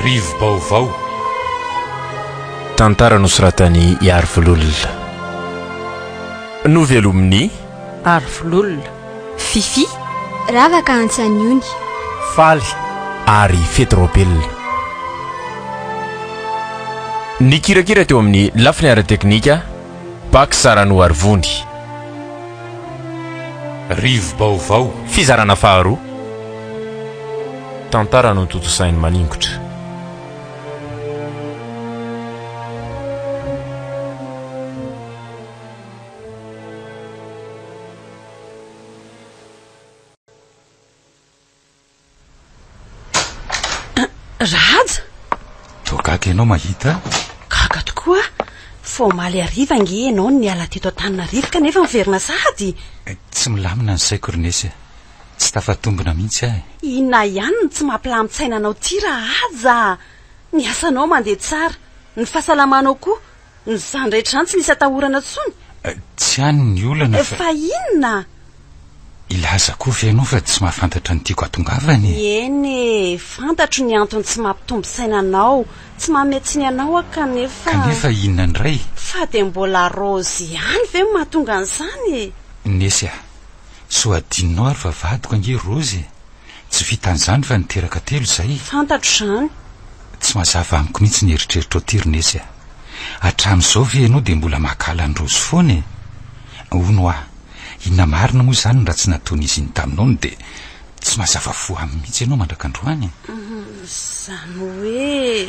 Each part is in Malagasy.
Rivo-baovao. Tantara nosoratan'i Iarivololona. Novelomin'i. Arivololona. Fiffi. Ravaka Antsaniony. Faly ary Fety Raobelina. Nikirakira teo amin'ny lafiny ara-teknika, Pax Ranoarivony. Rivo-baovao. Fizarana faharoa. Tantara notontosain'i Maningotra. Rahaja! Toa gaga ianao mahita ahy. Gaga tokoa aho. Vao omaly hariva ange ianao no niala teto Antananarivo kanefa miverina sahady. Tsy milamina ny saiko ry Nesy a. Tsy tafatombina mihitsy aho e. Inona ihany no tsy mampilamin-tsaina anao ity Rahaja a! Ny asanao mandeha tsara, ny fahasalamanao koa. Izany rehetra izany tsy misy atahorana intsony. Tsy any ny olana fa. Fa inona? Hilaza koa ve ianao fa tsy mahafantatra ny tiako hatongavana e? Eny e, fantatro ny antony tsy mampitombo saina anao, tsy manome tsiny anao aho kanefa. Kanefa inona indray? Fa dia mbola Rose ihany ve no mahatonga an'izany e? Nesy a, soa adinonao ary fa vadiko ange Rose e! Tsy vitan'izany fa niteraka telo izay. Fantatro izany. Tsy mazava amiko mihitsy ny eritreritrao ity ry Nesy a. Hatramin'izao ve ianao dia mbola mankahala an'i Rozy foana e? Hono hoa, inona marina moa izany no ratsy nataon'izy iny taminao no dia tsy mazava fo aminy mihitsy ianao mandrak'androany e? Izany hoe,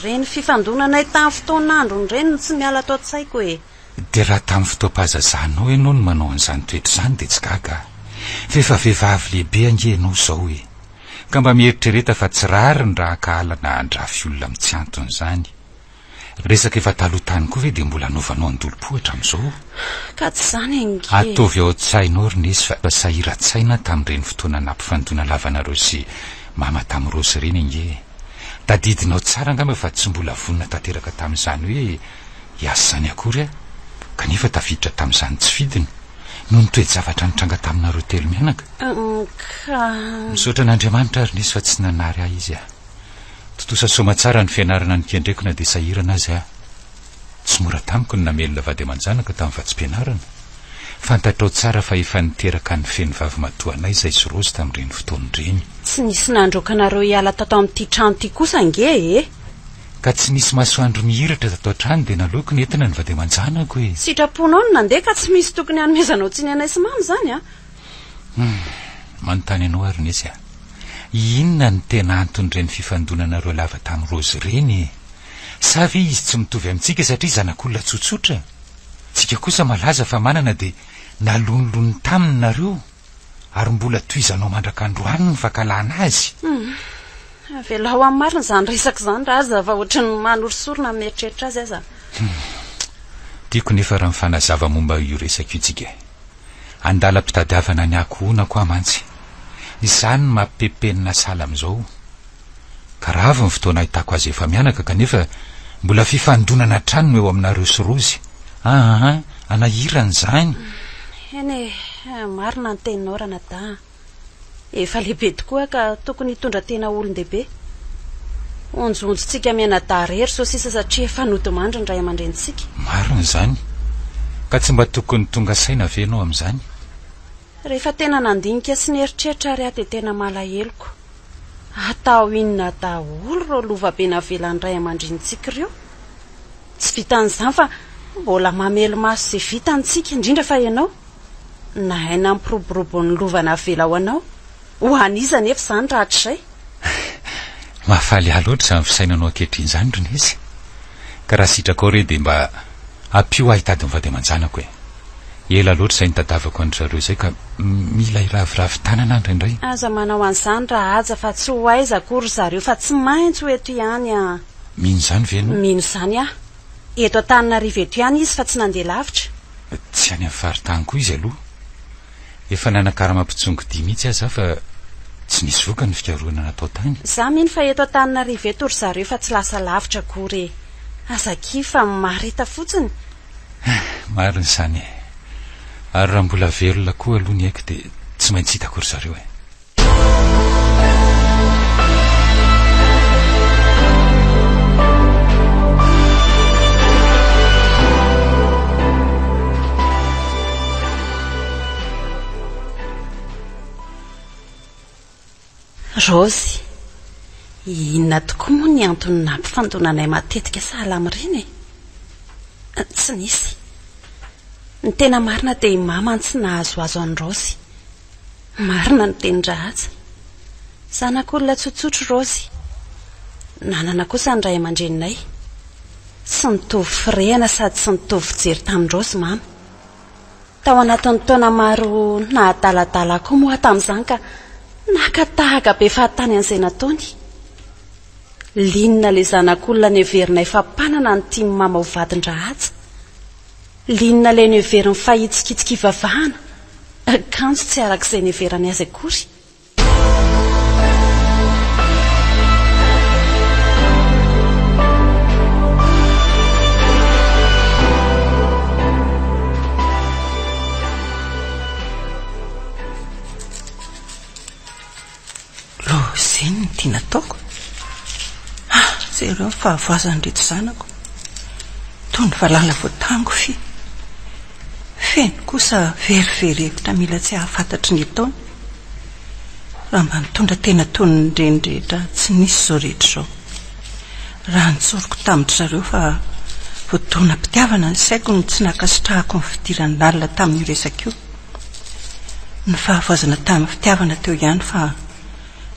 ireny fifandonanay tamin'ny fotoan'androny ireny no tsy miala ato an-tsaiko e. Dia raha tamin'ny fotoam-pahazazanao ianao no manao an'izany toetra izany dia tsy gaga aho. Fa efa vehivavy lehibe ange ianao izao e! Ka mba mieritrereta fa tsy rariny raha hankahala na handrafy olona amin'ny tsy antony izany. Resaka efa taloha tany koa ve dia mbola anaovanao an-dolompo hatramin'izao? Ka tsy izany ange. Ataovy ao an-tsainao ry Nesy fa sahiran-tsaina aho tamin'ireny fotoana nampifandona lava anareo sy Mama tamin'i Rose ireny ange e! Tadidinao tsara angamba fa tsy mbola vonona tanteraka tamin'izany hoe hiasa izany akory aho, kanefa tafiditra tamin'izany tsy fidiny, noho ny toe-javatra nitranga taminareo telo mianaka. Ka. Misaotra an'Andriamanitra ary nisy fa tsy nanary ahy izy ah. Tontosa soamatsara ny fianarana nikendreko na dia sahirana aza aho. Tsy mora tamiko ny namelona vady aman-janaka tamin'ny vatsim-pianarana. Fantatrao tsara fa efa niteraka an'i Feno vavimatoa anay izay sy Rose tamin'ireny fotoana ireny. Tsy nisy nandroaka anareo hiala tato amin'ity trano ity kosa ange e! Ka tsy nisy masoandro mihiratra tato an-trano dia naleoko nentina ny vady aman-janako e! Sitraponao ny nandeha ka tsy misy tokony hanomezanao tsiny anay sy mama izany an! Hum, manontany anao ary Nesy a! Inona no tena anton'ireny fifandonanareo lava tamin'i Rose ireny e? Sa ve izy tsy mitovy amintsika satria zanak'olona tsotsotra? Tsika kosa malaza fa manana dia nalonilony taminy nareo? Ary mbola tohizanao mandrak'androany ny fankahalana azy? Hum. Avelao amin'ny marina izany resaka izany Raza fa ohatran'ny manorisory na mieritreritra azy aza. Hum. Tiako nefa raha mifanazava momba io resaka io tsika e. Andalam-pitadiavana ny ankohonako aho mantsy. Izany no mampipepenina sahala amin'izao. Ka raha avy ny fotoana ahitako azy efa mianaka kanefa mbola fifandonana hatrany no eo aminareo sy Rozy. Aa hanahirana izany. Eny e, marina ny teninao ranadahy a. Efa lehibe tokoa aho ka tokony hitondra tena ho olon-dehibe. Honjohonjontsika mianadahy irery izao sisa satria efa nodimandry ny ray aman-drenintsika. Marina izany. Ka tsy mba tokony tonga saina ve ianao amin'izany? Rehefa tena nandinika sy nieritreritra ary aho dia tena malaheloko. Atao inona daholo ireo lovabe navelan'ny ray aman-drenintsika ireo? Tsy vitan'izany fa mbola mamelo-maso izay vitany tsika, indrindra fa ianao. Nahay nampiroborobo ny lova navela ho anao. Ho an'iza anefa izany rahatrizay? Mahafaly ahy loatra izany fisainanao ankehitriny izany ry Nesy. Ka raha sitrakao re dia mba ampio aho hitady ny vady aman-janako e. Ela loatra izay nitadavako an-dry zareo izay ka mila hiraviravy tanana aho indraindray. Aza manao an'izany Rahaja fa tsy ho aiza akory ry zareo fa tsy maintsy ho eto ihany an! Mino izany ve ianao? Mino izany aho. Eto Antananarivo eto ihany izy fa tsy nandeha lavitra. Tsy any amin'ny faritany koa izy aloha. Efa nanakarama mpitsongodia mihitsy aza aho fa tsy nisy vokany ny fikarohana natao tany. Za mino fa eto Antananarivo eto ry zareo fa tsy lasa lavitra akory e! Aza kivy fa mimareta fotsiny. Marina izany e! Ary raha mbola velona koa aloha ny aiko dia tsy maintsy hitako ry zareo e! Raozy, inona tokoa moa ny antony nampifandona anay matetika sahala amin'ireny e? Tsy nisy. Ny tena marina dia i Mama no tsy nahazoazo an'i Raozy. Marina ny tenin-dRahaja. Zanak'olona tsotsotra i Raozy. Nanana kosa ny ray aman-dreninay. Tsy nitovy firehana sady tsy nitovy fijery tamin-dRaozy Mama. Tao anatin'ny taona maro nahadaladala ahy koa moa aho tamin'izany ka naka tahaka be fahatany an'izay nataony. Liana ilay zanak'olona neverinay fa mpanana ny tian'i Mama ho vadin-dRahaja. Liana ilay noheveriny fa hitsikitsiky hivavahana, kanjo tsy araka izay niheverany azy akory. Loziny ny tiana ataoko. Ah, jereo ny fahavoazan'ireto zanako. Toy ny valala voatango fy. Feno kosa verivery hevitra mila tsy hahafantatry ny ataony. Raha mba nitondra tena toy ny reny rehetra tsy nisy izao rehetra izao. Raha nitsoriko tamin-dry zareo fa voadonam-pitiavana ny saiko no tsy nankasitrahako ny fidirany lalina tamin'io resaka io. Ny fahavoazana tamin'ny fitiavana teo ihany fa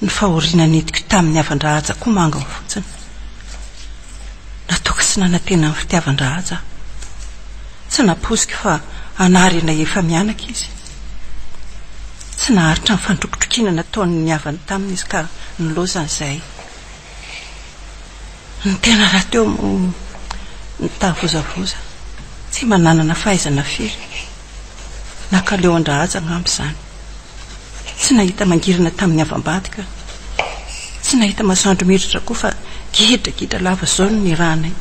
ny fahoriana nentiko tamin'ny havan-dRahaja koa manginy fotsiny. Natoky sy nanantena ny fitiavan-dRahaja aho. Tsy nampoiziko fa hanary anay efa-mianaka izy. Tsy naharitra ny fandrokidrokiana nataon'ny havany taminy izy ka nilaozany izahay. Ny tena rahateo moa nitavozavoza, tsy mba nanana fahaizana firy. Nankaleo an-dRahaja angamba izany. Tsy nahita mangirana tamin'ny havam-badiko aho. Tsy nahita masoandro miratra koa fa gidragidra lava izao no niarahanay.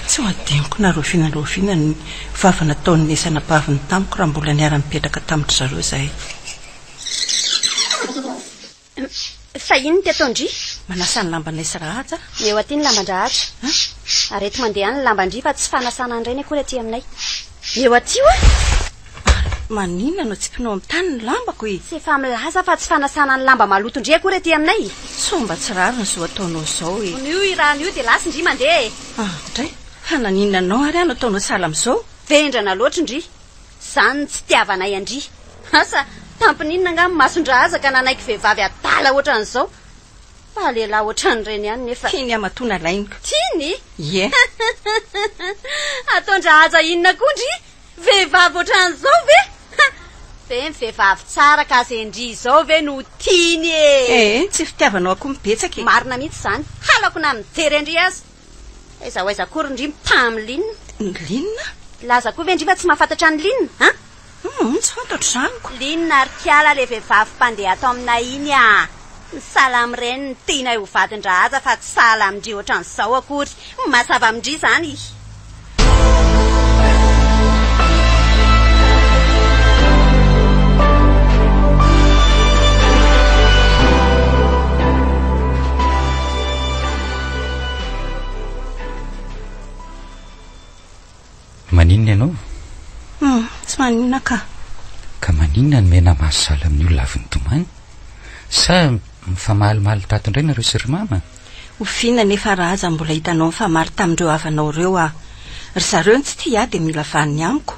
Tsy ho adinoko na rahoviana na rahoviana ny vava nataon'ny nesy anabaviny tamiko raha mbola niara-nipetraka tamin-dry zareo izahay. Fa inona ity ataon-dry? Manasa ny lambanay sy Rahaja. Meo aty ny lamban-dRahaja. Ary eto mandeha any ny lamban-dry fa tsy fanasana an'ireny akory aty aminay. Meo aty oa! Ary maninona no atsipinao amin'ny tany ny lambako e? Tsy efa milaza fa tsy fanasana ny lamba maloton-dry akory aty aminay. Sao mba tsy rariny izao ataonao izao e? Vonoio io rano io dia lasa ndry mandeha e! Ah, dray! Fa naninona anao ary aho no ataonao sahala amin'izao? Vendrana loatra ndry! Izany no tsy tiavanay an-dry. Asa, tampin'inona angaha ny mason-dRahaza ka nanaiky vehivavy adala ohatran'izao? Fa lehilahy ohatran'ireny ihany nefa. Tiany aho matoa nalainiko. Tiany? Ie. Ataon-dRahaza inona koa ndry? Vehivavy ohatran'izao ve? Ha! Be ny vehivavy tsara ka ze ndry izao ve no tiany e! Eh, tsy fitiavanao akoho mibetsaka e! Marina mihitsy izany. Halako na mijery an-dry aza. Aiza ho aiza akory ndry mitaha amin'i Lina? Lina? Laza koa ve ndry fa tsy mahafantatra an'i Lina, an? Hum, tsy fantatro izany ko. Lina ry kiala le vehivavy mpandeha ato aminay iny ah! Ny sahala amin'ireny no tianay ho vadin-dRahaja fa tsy sahala amin-dry ohatran'izao akory. Mazava amin-dry izany. Maninona ianao? Hum, tsy maninona ka. Ka maninona no mena maso sahala amin'ny olona avy nitomany? Sa mifamalimaly tato indray nareo sy ry mama? Oviana anefa Raja mbola hitanao nifamaly tamin'ireo havanao ireo aho? Ry zareo no tsy tia ahy dia mila vaniny amiko.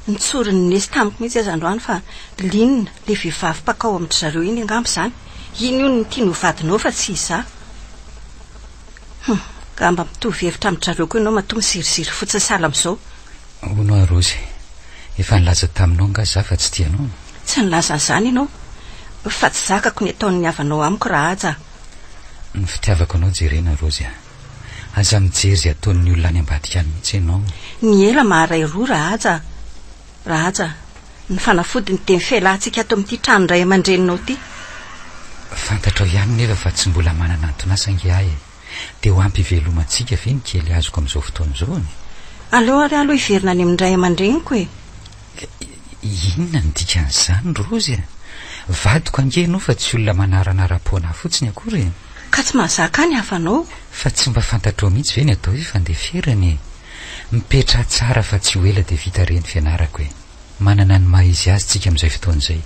Nitsorin'i Nesy tamiko mihitsy aza androany fa Lynn, ilay vehivavy mpankao amin-dry zareo iny angamba izany. Iny hono no tiany ho vadinao fa tsy izaho. Hum, angamba mitovy hevitra amin-dry zareo koa ianao matoa miziriziry fotsiny sahala amin'izao. Hono aho Rozy, efa nilaza taminao angaha izaho fa tsy tia anao? Tsy nilaza an'izany ianao, fa tsy zakako ny ataon'ny havanao amiko Rahaja a! Ny fitiavako anao jerena Rozy a! Aza mijery izay ataon'ny olona any ambadika any mihitsy ianao. Ny ela maharay roa Rahaja a! Rahaja a! Ny fanafodiny dia ny fialantsika ato amin'ity tranon-dray aman-dreninao ity. Fantatrao ihany nefa fa tsy mbola manana anton'asa ange aho e! Dia ho ampy hivelomantsika ve ny kely azoko amin'izao fotoana izao e? Aleo ary aloha hiverina any amin'ny ray aman-dreniko e! Inona no dikan'izany Rozy a? Vadiko ange ianao fa tsy olona manaranaram-poana ahy fotsiny akory e! Ka tsy mahazaka ahy ny havanao? Fa tsy mba fantatrao mihitsy ve ny atao hoe fandeferana e? Mipetraha tsara fa tsy ho ela dia vita re ny fianarako e! Manana ny maha izy azy tsika amin'izay fotoana izay.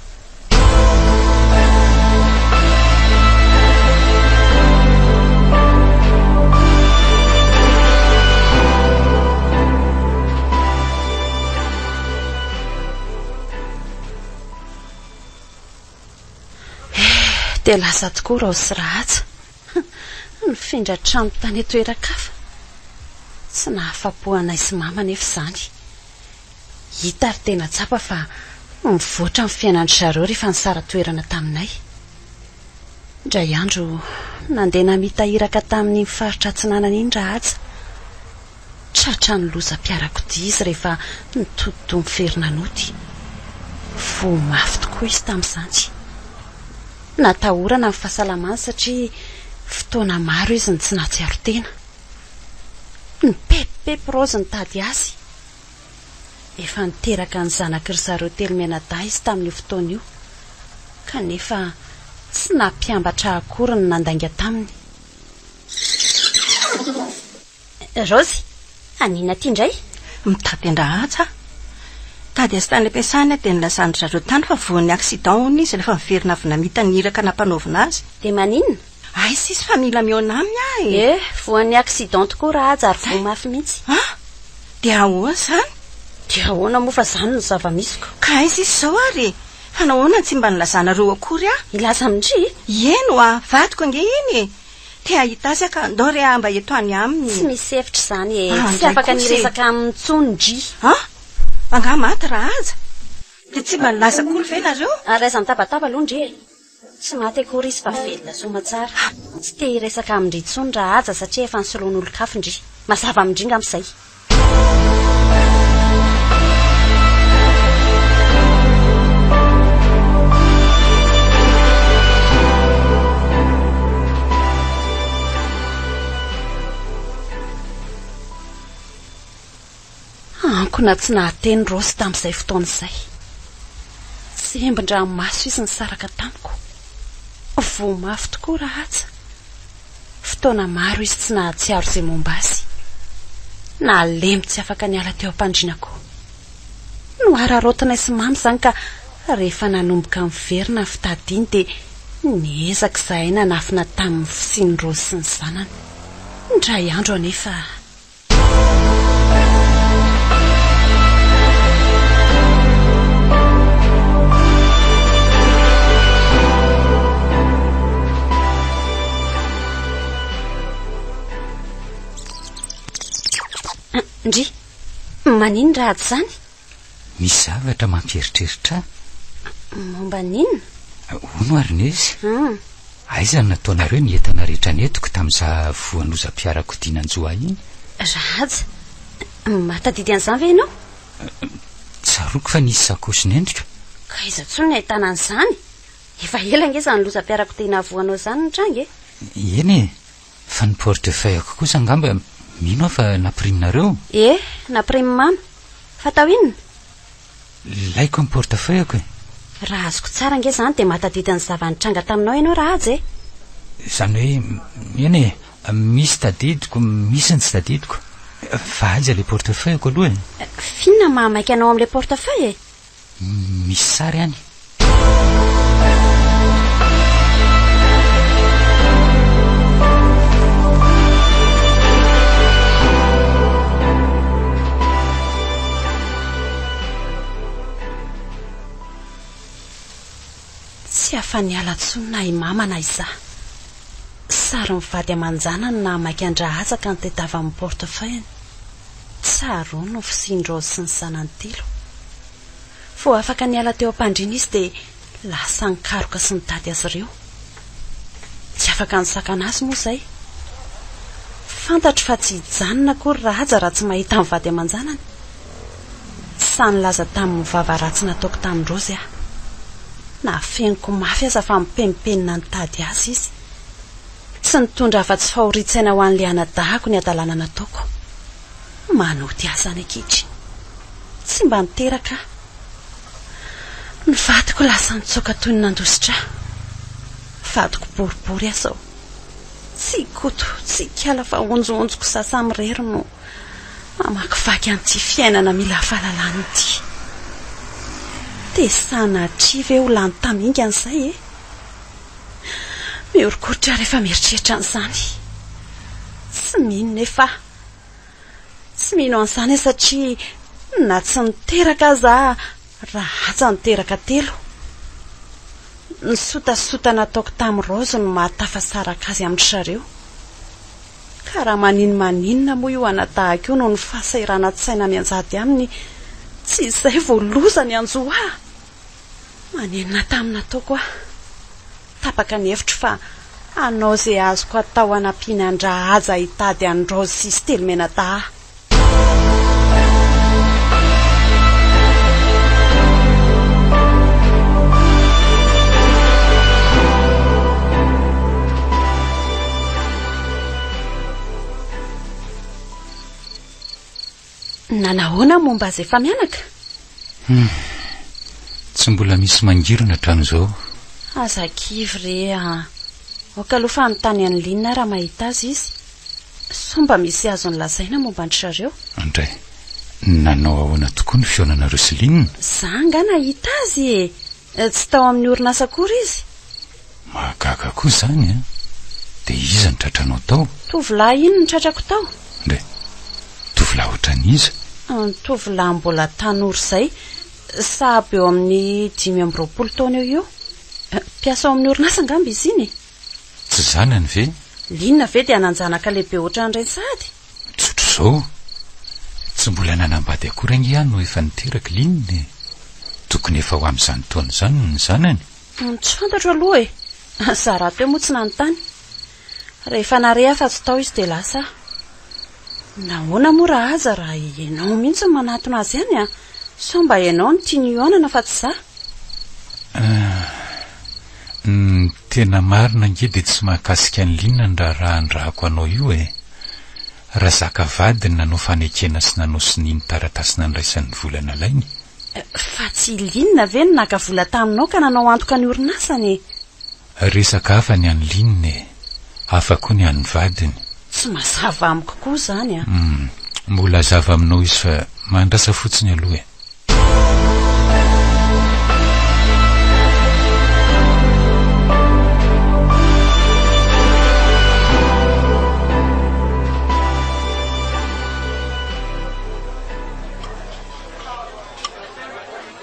Dia lasa tokoa Raozy sy Rahaja. Nifindra trano tany an-toeran-kafa. Tsy nahafa-po anay sy Mama anefa izany. Hita ary tena tsapa fa mivoatra ny fiainan-dry zareo rehefa nisara-toerana taminay. Indray andro, nandeha namita iraka tamin'iny faritra atsinanana iny Rahaja. Tratran'ny lozam-piarakodia izy rehefa nitodi-doha miverina nody. Voa mafy tokoa izy tamin'izany. Natahorana ny fahasalamany satria fotoana maro izy no tsy nahatsiaro tena. Nipepipepy Raozy nitady azy. Efa niteraka ny zanaky ry zareo telo mianadahy izy tamin'io fotoana io, kanefa tsy nampiambatra akory ny nandainga taminy. Raozy, haninona aty indray? Mitady an-dRahaja aho. Tady azy tany am-piasana dia nilazan-dry zareo tany fa voan'ny accident hono izy rehefa niverina avy namita ny iraka nampanaovina azy. Dia maninona? Aiza izy fa mila mihaona aminy aho e! Eh, voan'ny accident tokoa Rahaja ary voa mafy mihitsy. An! Dia ahoana izany? Dia ahoana moa fa izany no zava-misy ko. Ka aiza izy izao ary e? Fa nahoana no tsy mba nilazanareo akory aho? Hilaza amin-dry? Eny ho'a, vadiko ange iny e! Te hahita azy aho ka ndao re aho mba eto any aminy. Tsy misy hevitra izany e! Tsy afaka ny hiresaka aminy intsony ndry. An! Angaha maty Rahaja? Dia tsy mba nilaza akory ve nareo? Ary aiza mitabataba aloha ndry e! Tsy maty akory izy fa velona soamatsara. Tsy te hiresaka amin-dry intsony Rahaja satria efa nisoloan'olon-kafa ndry. Mazava amin-dry ngamba izay. Ankona tsy nahateny Raosy tamin'izay fotoana izay. Tsembin-dranomaso izy nisaraka tamiko. Voa mafy tokoa Rahaja. Fotoana maro izy tsy nahatsiaro izay momba azy. Nalemy tsy afaka niala teo am-pandriana koa. Nohararaotinay sy Mamy izany ka rehefa nanomboka niverina ny fitadiany dia niezaka izahay nanafina tamin'ny fisian'i Rose sy ny zanany. Indray andro anefa. Ndry, maninona raha tsy izany? Misy zavatra mampieritreritra ahy. Momba ny inona? Hono ary Nezy, aiza no nataonareo ny entana rehetra nentiko tamin'izaho voan'ozam-piarakodia nanjo ahy iny? Rahaja, mahatadidy an'izany ve ianao? Tsaroako fa nisy sakaosy nentiko. Ka aiza intsony no ahitana an'izany? Efa ela ange izany lozam-piarakodia nahavoa anao izany nitranga e! Eny e, fa ny portefeuille-ko kosa angamba mino aho fa nampiriminareo? Ie, nampirimin'i mama. Fa atao inona? Ilaiko ny portefeuille-ko e! Raha azoko tsara ange izany dia mahatadidy ny zava-nitranga taminao ianao Rahaja e! Izany hoe, eny e, misy tadidiko, misy ny tsy tadidiko. Fa aiza ilay portefeuille-ko aloha e? F'inona no mahamaika anao amin'ilay portefeuille e? Misy sary any. Tsy afa-niala intsony na i Mama na izaho. Sarin'ny vady aman-janany no nahamaika an-dRahaja ka nitadiavany ny portefeuille-ny. Tsaroany ny fisian-dRaozy sy ny zanany telo. Vao afaka niala teo am-pandriana izy dia lasa nikaroka sy nitady azy ireo. Tsy afaka nisakana azy moa izay. Fantatro fa tsy hijanona akory Rahaja raha tsy mahita ny vady aman-janany. Tsy sahy nilaza taminy ny vava ratsy nataoko tamin-dRaozy aho. Nafeniko mafy aza fa mipenipenina nitady azy izy. Tsy nitondra afa-tsy fahorian-tsaina ho an'ilay anadahiko ny hadalana nataoko. Manody ahy izany ankehitriny. Tsy mba niteraka aho. Ny vadiko lasa nitsoaka toy ny nandositra ahy. Vadiko boribory aho izao. Tsy i Koto, tsy i Kala fa honjohonjoko izaho samirery no mamakivaky an'ity fiainana mila fahalalana ity. Dia sanatria ve ho lany tamingana izay e? Mihoronkoritra aho rehefa mieritreritra an'izany. Tsy mino nefa aho. Tsy mino an'izany aho satria na tsy niteraka aza aho Rahaja niteraka telo. Ny sotasota nataoko tamin'i Raozy no mahatafasaraka azy amin-dry zareo. Ka raha maninomaninona moa io anadahiko io noho ny fahasahiranan-tsaina mianjady aminy, tsy izay vao loza ny hanjo ahy! Manenina tamin'ny nataoko aho. Tapaka ny hevitro fa hanao izay azoko atao hanampiana an-dRahaja hitady an'i Raozy sy izy telo mianadahy aho. Nanahoana momba azy efa mianaka? Hum. Tsy mbola misy mangirana hatramin'izao. Aza kivy re a. Aoka aloha fa hanontany an'i Lina raha mahita azy izy. Sao mba misy azony lazaina momba an-dry zareo? Andray, nanao ahoana tokoa ny fihaonanareo sy Lina? Za angaha nahita azy e! Tsy tao amin'ny orinasa akory izy. Mahagaga koa izany an! Dia iza no tratranao tao? Tovolahy iny no tratrako tao. Ndray, tovolahy ohatran'iza? Tovolahy mbola tanora izay, sahabo eo amin'ny 25 taona eo eo. Mpiasa ao amin'ny orinasa angamba izy iny e! Tsy zanany ve? Lina ve dia hanan-janaka lehibe ohatran'ireny sahady? Tsotr'izao. Tsy mbola nanambady akory ange aho no efa niteraka Lina e. Tokony efa ho amin'izany taona izany ny zanany. Tsy fantatro aloha e. Izaho rahateo moa tsy nanontany. Rehefa nare aho fa tsy tao izy dia lasa aho. Nahoana moa Rahaja raha ianao mihitsy no manatona azy any a? Sao mba ianao no tiany hihaonana fa tsy izaho? Ny tena marina ange dia tsy mahakasika an'i Lina ny raharaha andrahako anao io e! Razaka vadiny nanao fanekena sy nanao sonia ny taratasy nandraisany ny vola nalainy. Fa tsy i Lina ve no naka vola taminao ka nanao antoka ny orinasany e? Resaka hafa ny an'i Lina e! Hafa koa ny an'ny vadiny. Tsy mazava amiko koa izany an! Hum, mbola hazava aminao izy fa mahandrasa fotsiny aloha e!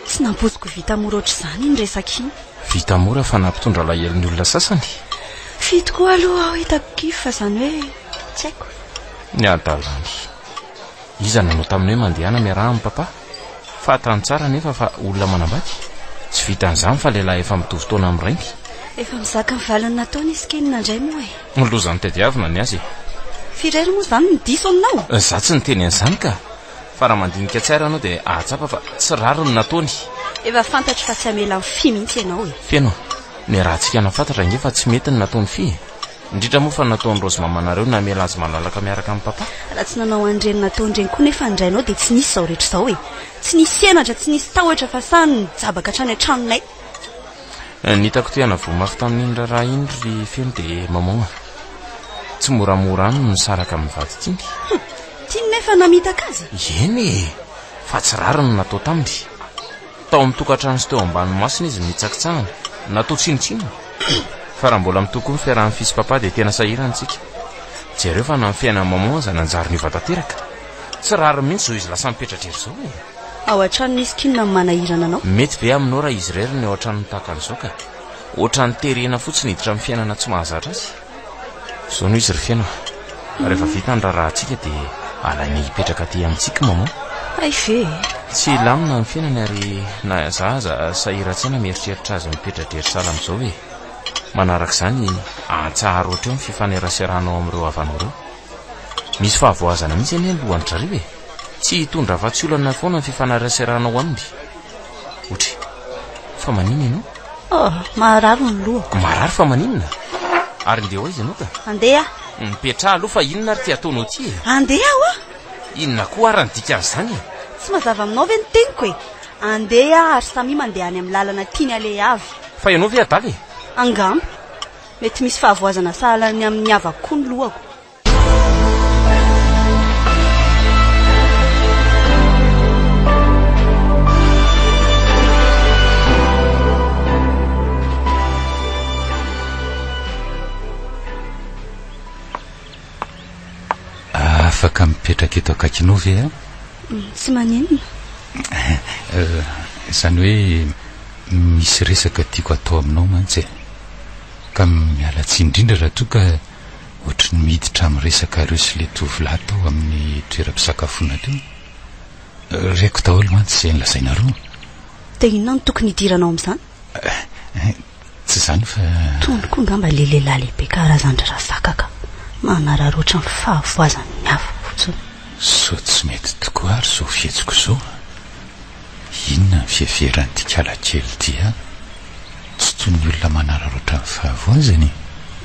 Tsy nampoiziko vita mora ohatr'izany iny resaka iny. Vita mora fa nampitondra alahelo ny olona sasany. Fy tokoa aloha aho hitako kivy fa izany hoe tsy haiko. Ny hadalany. Iza nanao taminy hoe mandehana miaraha amin'i papa? Fantany tsara anefa fa olona manambady. Tsy vitan'izany fa lehilahy efa mitovy taona amin'ny rainy. Efa mizaka ny valiny nataony izy k'inona indray moa e? Loza notadiavina ny azy e. Firy moa izany no diso aminao? Za tsy niteny an'izany ka. Fa raha mandinika tsara ianao dia hahatsapa fa tsy rariny ny nataony. Efa fantatro fa tsy hamela an'i Fy mihitsy ianao e. Feno a! Niarahantsika nahafantatra ange fa tsy mety ny nataon'i Fy e. Indrindra moa fa ny nataon'i Raozy mamanareo namela azy malalaka miaraka amin'i Papa. Raha tsy nanao an'ireny nataony ireny koa nefa ny rainao dia tsy nisy izao rehetra izao e. Tsy nisy henatra, tsy nisy tahotra fa sahy nijabaka hatrany an-tranonay. Ny hitako tena voa mafy tamin'iny raharaha iny ry Feno dia maman a. Tsy moramora aminy ny misaraka amin'ny vady tiany. Hum, tiany nefa namitaka azy e. Eny e! Fa tsy rariny ny natao taminy. Tao amin'ny tokantrano sy teo ambany masony izy no nitsakitsahana. Natao tsinontsinona. Fa raha mbola mitohy koa ny fiarahan'i Fy sy Papa dia tena sahirana isika. Jereo fa na ny fiainan'i Maman aza nanjary niova tanteraka. Tsy rariny mihitsy izao izy lasa mipetra-drery izao e! Ao an-trano misy k'inona no manahirana anao? Mety ve aminao raha izy irery no eo an-tranony tahaka an'izao ka? Ohatran'ny terena fotsiny hiditra amin'ny fiainana tsy mahazatra azy. Izao no izy ry Feno a! Rehefa vita ny raharahantsika dia alaina hipetraka aty amintsika i Maman. Hay ve e! Tsy hilamina ny fiainany ary na izaho aza sahiran-tsaina mieritreritra azy mipetra-drery sahala amin'izao e! Manaraka izany, atsaharo hatreo ny fifaneraseranao amin'ireo havanao ireo. Misy fahavoazana mihitsy anie ny lohan-dry zareo e! Tsy hitondra afa-tsy olana foana ny fifaneraseranao aminy. Otry, fa maninona ianao? Oh, maharary ny lohako. Marary fa maninona? Ary ndeha ho aiza ianao ka? Andeha aho. Mipetraha aloha fa inona ary ity ataonao ity e? Andeha aho a! Inona koa ary ny dikan'izany e? Tsy mazava aminao ve ny teniko e? Andeha aho ary samia mandeha any amin'ny lalana tiany aleha avy. Fa ianao ve adala e? Angamba. Mety misy fahavoazana sahala ny amin'ny havako koa ny lohako. Afaka mipetraka eto akaikinao ve aho? Tsy maninona. Izany hoe. Misy resaka tiako atao aminao mantsy e. Ka miala tsiny indrindra raha toa ka ohatry ny miditra amin'ny resakareo sy ilay tovolahy tao amin'ny toeram-pisakafoana teo. Reko daholo mantsy izay nolazainareo. Dia inona no tokony hidiranao amin'izany? Tsy izany fa. Tony koa angamba ilay lehilahy lehibe karazan-dry Razaka ka. Manararaotra ny fahavoazan'ny hafa fotsiny. Sao tsy mety tokoa ary izao fihetsiko izao? Inona ny fiheveran'ity kala kely ity ahy? Tsy toy ny olona manararaotra ny fahavoazany e!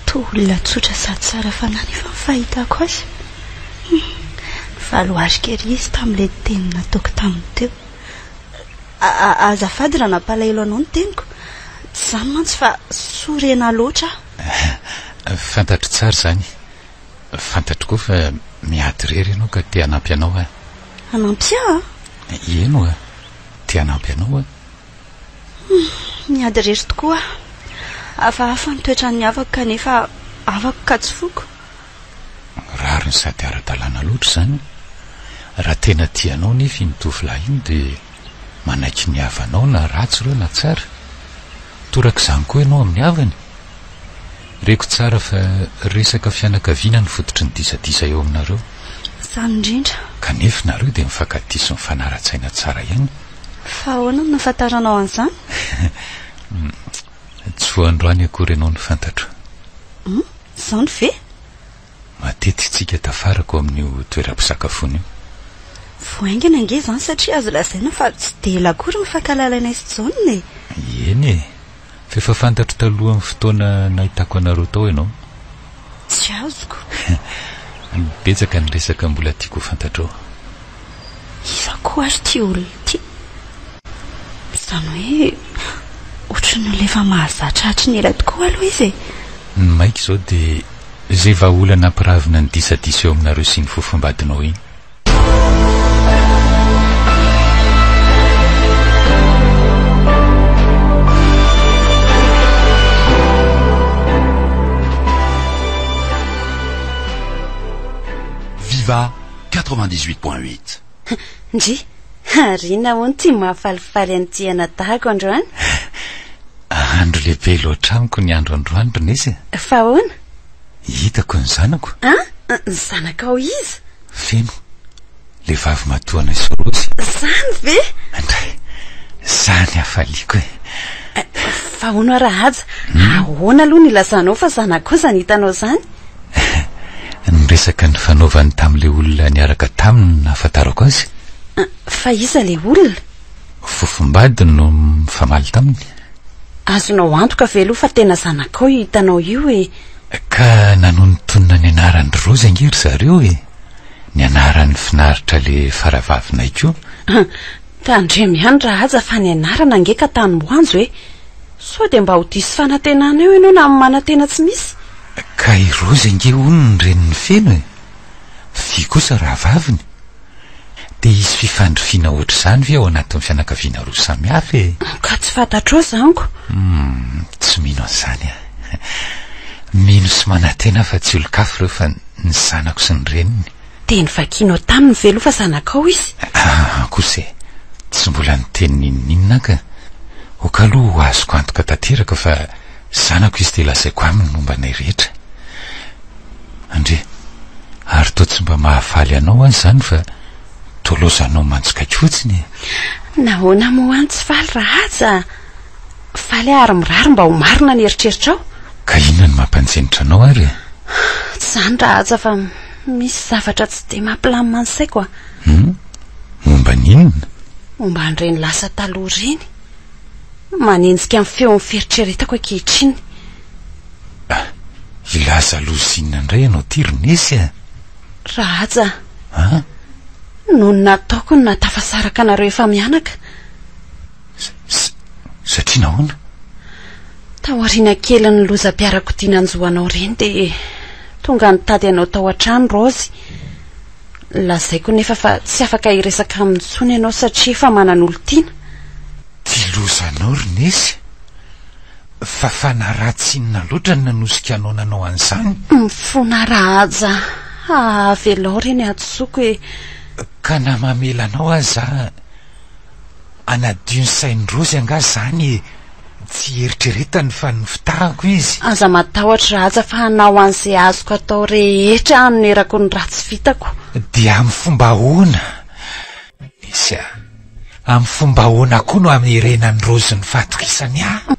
Toa olona tsotra sady tsara fanahy nefa ny fahitako azy. Hum, nivaloarika ery izy tamin'ilay teny nataoko taminy teo. Azafady raha nampalahelo anao ny teniko. Tsy izany mantsy fa sorena loatra aho. Fantatro tsara izany. Fantatro koa fa miady irery ianao ka te hanampy anao aho. Hanampy ahy? Eny oa, te hanampy anao aho. Hum, miady irery tokoa aho. Hafahafa ny toetran'ny havako kanefa havako ka tsy foko. Rariny sady ara-dalàna loatra izany. Raha tena tia anao nefa iny tovolahy iny dia manaiky ny havanao na ratsy ireo na tsara. Torak'izany koa ianao amin'ny havany. Reko tsara fa resaka fianakaviana no fototry ny disadisa eo aminareo. Izany indrindra. Kanefa nareo dia mifankatia sy mifanara-tsaina tsara ihany. Fa ahoana no nahafantaranao an'izany? Tsy vao androany akory ianao no fantatro. Hum, izany ve? Matetika isika tafaraka ao amin'io toeram-pisakafoana io. Vao haingana ange izany satria azo lazaina fa tsy dia ela akory ny fankahalalainay sy Jaona e! Eny e! Fa efa fantatro talohan'ny fotoana nahitako anareo tao ianao. Tsy azoko. Betsaka ny resaka mbola tiako ho fantatrao. Iza koa ary ity olona ity? Izany hoe ohatran'ny olona efa mahazatra hatry ny ela tokoa aloha izy e! Ny maika izao dia izay vahaolana hampiravina ny disadisa eo aminareo sy iny fofombadinao iny. Viva 98.8. Ndry, ary inona hono ity mahafalifaly an'ity anadahiko androany? Andro lehibe loatra amiko ny andro androany ry Nesy e. Fa ahoana? Hitako ny zanako. An? Ny zanakao iza? Feno, le vavy matoanay sy Rozy. Zany ve? Andray, zany hafaliako e. Fa hono hoa Rahaja, ahoana aloha no ilazanao fa zanakao izany hitanao izany? Ny resaka nifanaovany tamin'ilay olona niaraka taminy no nahafantarako azy. Fa iza ilay olona? Fofombadiny no nifamaly taminy. Azonao antoka ve aloha fa tena zanakao io hitanao io e? Ka nanonontonona ny anaran-dry Rozy ange ry zareo e! Ny anaran'i Finaritra le faravavinay koa. Tandremo ihany Rahaja fa ny anarana ange ka tany moanjo e! Sao dia mba ho diso fanantenana eo ianao na manantena tsy misy? Ka i Rozy ange hono ny renin'i Feno e! Fy kosa rahavaviny. Dia hisy fifandrifiana ohatr'izany ve ao anatin'ny fianakaviana roa samy hafa e? Ka tsy fantatrao izany ko. Humm, tsy mino an'izany aho. Mino sy manantena aho fa tsy olon-kafa ireo fa ny zanako sy ny reniny. Dia novakianao taminy ve aloha fa zanakao izy? Aa kosa e! Tsy mbola niteny n'inon'inona aho ka. Ok aloha ho azoko antoka tanteraka fa zanako izy dia lazaiko aminy ny momba anay rehetra. Andre, ary toa tsy mba mahafaly anao aza izany fa toa laozanao manjokaiky fotsiny e! Nahoana moa aho tsy faly Rahaja? Faly aho ary mirary mba ho marina ny eritreritrao. Ka inona no mampanjenitra anao ary e? Tsy izany Rahaja fa misy zavatra tsy dia mampilamina ny saiko a! Hum? Momba ny inona? Momba an'ireny lasa taloha ireny. Manenjika ny feon'ny fieritreretako ankehitriny. Ah, hilaza loza inona indray ianao ity ry Nesy a? Rahaja a! An? Noho ny nataoko no nahatafasaraka anareo efa mianaka. Satria nahoana? Taoriana kelin'ny lozam-piarakodia nanjo anao ireny dia tonga nitady anao tao an-trano Raozy. Lazaiko nefa fa tsy afaka hiresaka aminy intsony ianao satria efa manan'olon-tiana. Ty lozanao ry Nesy! Fa fanahy ratsy inona loatra no nanosika anao nanao an'izany? Mifona Rahaja a! Avelao re ny hadisoako e! Ka na mamela anao aza aho, hanadio ny sain'i Rozy angaha izany e! Tsy eritreretany fa nofitahako izy. Aza matahotra Rahaja fa hanao an'izay azoko atao rehetra hanonerako ny ratsy vitako. Dia amin'ny fomba ahoana? Nisy a. Amin'ny fomba ahoana koa no hamerenan'i Raozy ny fahatokisany ahy?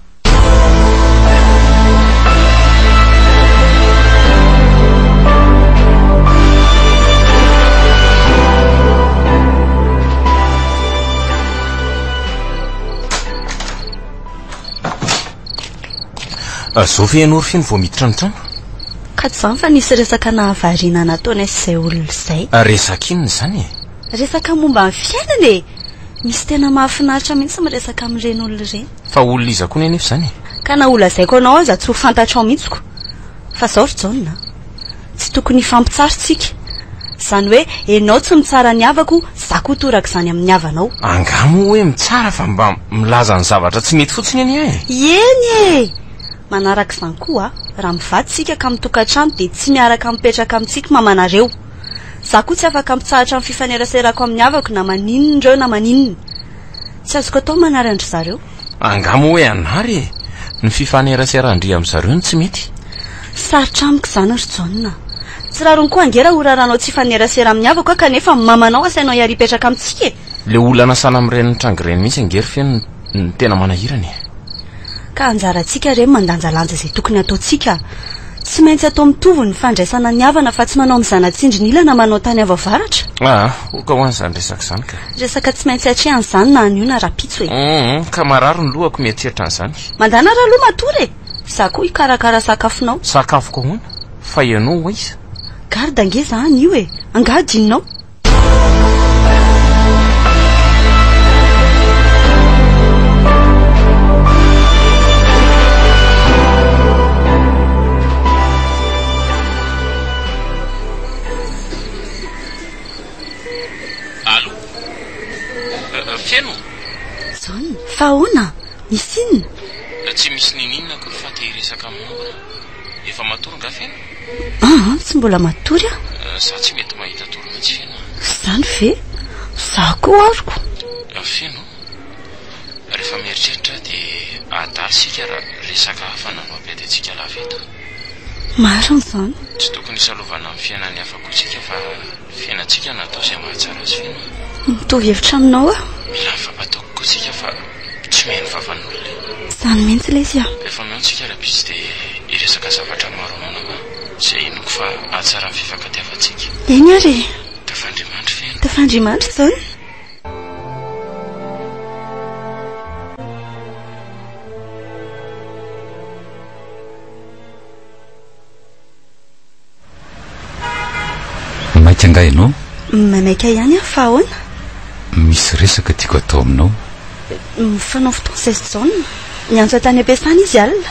Zao ve ianao ry Feno vao miditra ny trano? Ka tsy izany fa nisy resaka nahavariana nataonay sy izay olona izay. Resaka inona izany e? Resaka momba ny fiainana e! Misy tena mahafinaritra mihitsy miresaka amin'ireny olona ireny. Fa olona iza koa anefa izany e? Ka na holazaiko anao aza tsy ho fantatrao mihitsy ko. Fa izao ry Jaona a! Tsy tokony hifampitsara isika. Izany hoe ianao tsy mitsara ny havako, izaho koa torak'izany amin'ny havanao. Angaha moa hoe mitsara fa mba milaza ny zavatra tsy mety fotsiny anie e! Eny e! Manaraka izany koa, raha mivady isika ka mitokantrano dia tsy miaraka mipetraka amintsika mamanareo. Izaho koa tsy afaka mitsahatra ny fifaneraserako amin'ny havako na maninona ireo na maninona. Tsy azoko atao ny manary an-dry zareo. Angaha moa hoe hanary e? Ny fifaneraseran-dry amin-dry zareo no tsy mety. Sarotra amiko izany ry Jaona. Tsy rariny koa ange raha horaranao tsy hifanerasera amin'ny havako aho kanefa ny mamanao asainao hiara-hipetraka amintsika e! Ilay olana sahala amin'ireny mitranga ireny mihitsy ange ry Feno no tena manahirana e! Ka anjarantsika re ny mandanjalanja izay tokony hataontsika. Tsy maintsy atao mitovy ny fandraisana ny havana fa tsy manao mizana-tsindry ny ila na manao tany avo avaratra. Aa, oka ho an'izany resaka izany ka. Resaka tsy maintsy atrehana izany na anio na rahampitso e. Hum, ka marary ny lohako mieritreritra an'izany. Mandana raha aloha matory e! Za koa hikarakara sakafonao. Sakafoko ahoana? Fa ianao ho aiza? Garde ange za anio e! Angaha adinonao? Allô? Feno? Jaona, fa ahoana? Misy inona? Tsy misy niniana akory fa te hiresaka aminao aho. Efa matory nga Feno? Aa, tsy mbola matory aho. Za tsy mety mahita tory mihitsy Feno a. Izany ve? Za koa aroko. Feno, rehefa mieritreritra aho dia adala isika raha resaka hafa no hampiady antsika lava eto. Marina izany. Tsy tokony hisalovana amin'ny fiainan'ny hafa koa isika fa fiainantsika no atao izay mahatsara azy Feno a. Mitovy hevitra aminao aho. Mila mifampatoky koa isika fa tsy mihaino vavan'olona e. Izany mihitsy ilay izy a. Rehefa mihaona isika rahampitso dia hiresaka zavatra maro aminao aho, izay inoako fa hahatsara ny fifankatiavantsika. Eny ary e. Tafandriamandry Feno. Tafandriamandry izany. Maika angaha ianao? Maimaika ihany aho fa ahoana? Misy resaka tiako atao aminao. Mifanao fotoana izay sy Jaona. Niantso ahy tany am-piasana izy alina.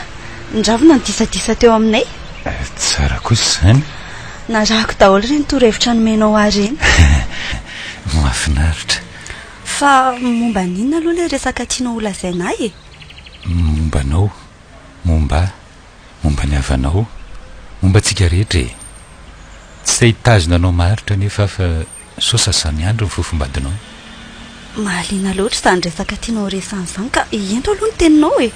Niravona ny disadisa teo aminay. Tsara kosa izany. Narahako daholo ireny torohevitra nomenao ahy ireny. Mahafinaritra. Fa momba ny inona aloha ilay resaka tianao holazaina ahy e? Momba anao, momba ahy. Momba ny havanao, momba antsika rehetra e! Tsy te hitazona anao maharitra anefa aho fa sao sasa-miandry ny fofombadinao. Mahaliana loatra izany resaka tianao horesahana izany ka ento aloha ny teninao e!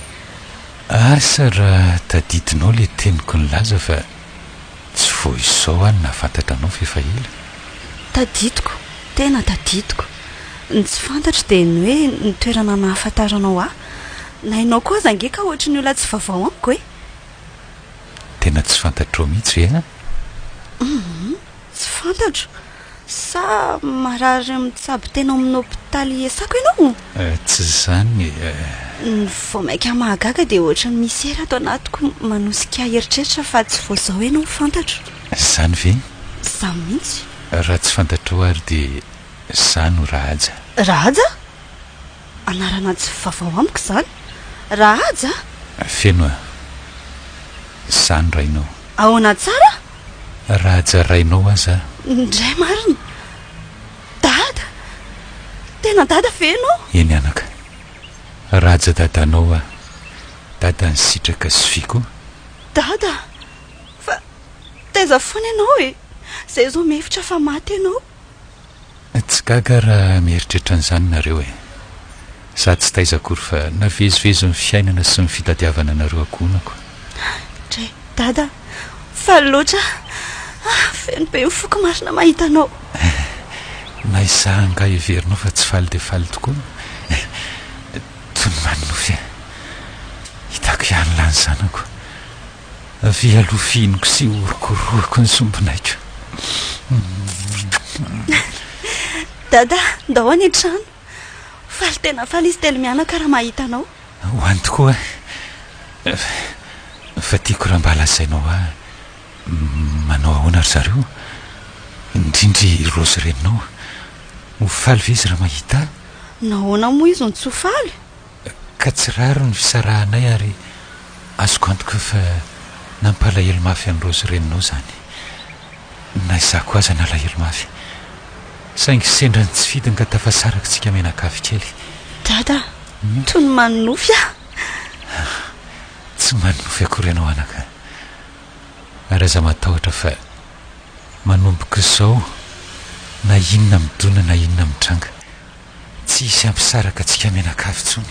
Asa raha tadidinao ilay teniko nilaza fa tsy vao izao aho no nahafantatra anao fa efa ela. Tadidiko, tena tadidiko. Ny tsy fantatro dia ny hoe ny toerana nahafantaranao ahy. Na ianao koa aza ange ka ohatry ny olona tsy vaovao amiko e! Tena tsy fantatrao mihitsy ve an? Humm, tsy fantatro. Sa marary mitsabo tena ao amin'ny hopitaly iasako ianao? Tsy izany e. Ny vao mainka mahagaga dia ohatry ny misy hery ato anatiko manosika ahy hieritreritra fa tsy vao izao ianao no fantatro. Izany ve? Izany mihitsy. Raha tsy fantatrao ary dia izaho no Rahaja. Rahaja? Anarana tsy vaovao amiko izany. Rahaja a! Feno a! Izaho no rainao. Ahoana tsara? Rahaja rainao aza aho. Ndray marina! Dada! Tena dada ve ianao? Eny anaka. Rahaja dadanao aho. Dadan'i Sitraka sy Fy koa. Dada! Fa taiza foana ianao e? Izay izao mihevitra fa maty ianao. Tsy gaga raha mieritreritra an'izany nareo e. Za tsy taiza akory fa navezivezy ny fiainana sy ny fitadiavana anareo ankohonako. Dray Dada, faly loatra aho. Feno be ny foko marina mahita anao. Na izaho angaha heverinao fa tsy faly dia faly tokoa? Toy ny manonofy ahy. Hitako ihany lahy ny zanako. Avia aloha fihiniko sy orokorohiko ny sombinaiko. Dada, ndao any an-trano. Faly tena faly izy telomianaka raha mahita anao. Ho any tokoa aho. Fa tiako raha mba lazainao ahy manao ahoana ry zareo? Indrindra i Rose reninao. Ho faly ve izy raha mahita ahy? Nahoana moa izy no tsy ho faly? Ka tsy rariny ny fisarahanay ary azoko antoka fa nampalahelo mafy an'i Rose reninao izany. Na izaho koa aza nalahelo mafy. Saingy sendra ny tsy fidiny ka tafasaraka isika mianakavy kely. Dada, toy ny manonofy aho. Tsy manonofy akory ianao anaka. Ary aza matahotra fa manomboka izao na inona midona na inona mitranga. Tsy hisy hampisaraka antsika mianakavy intsony.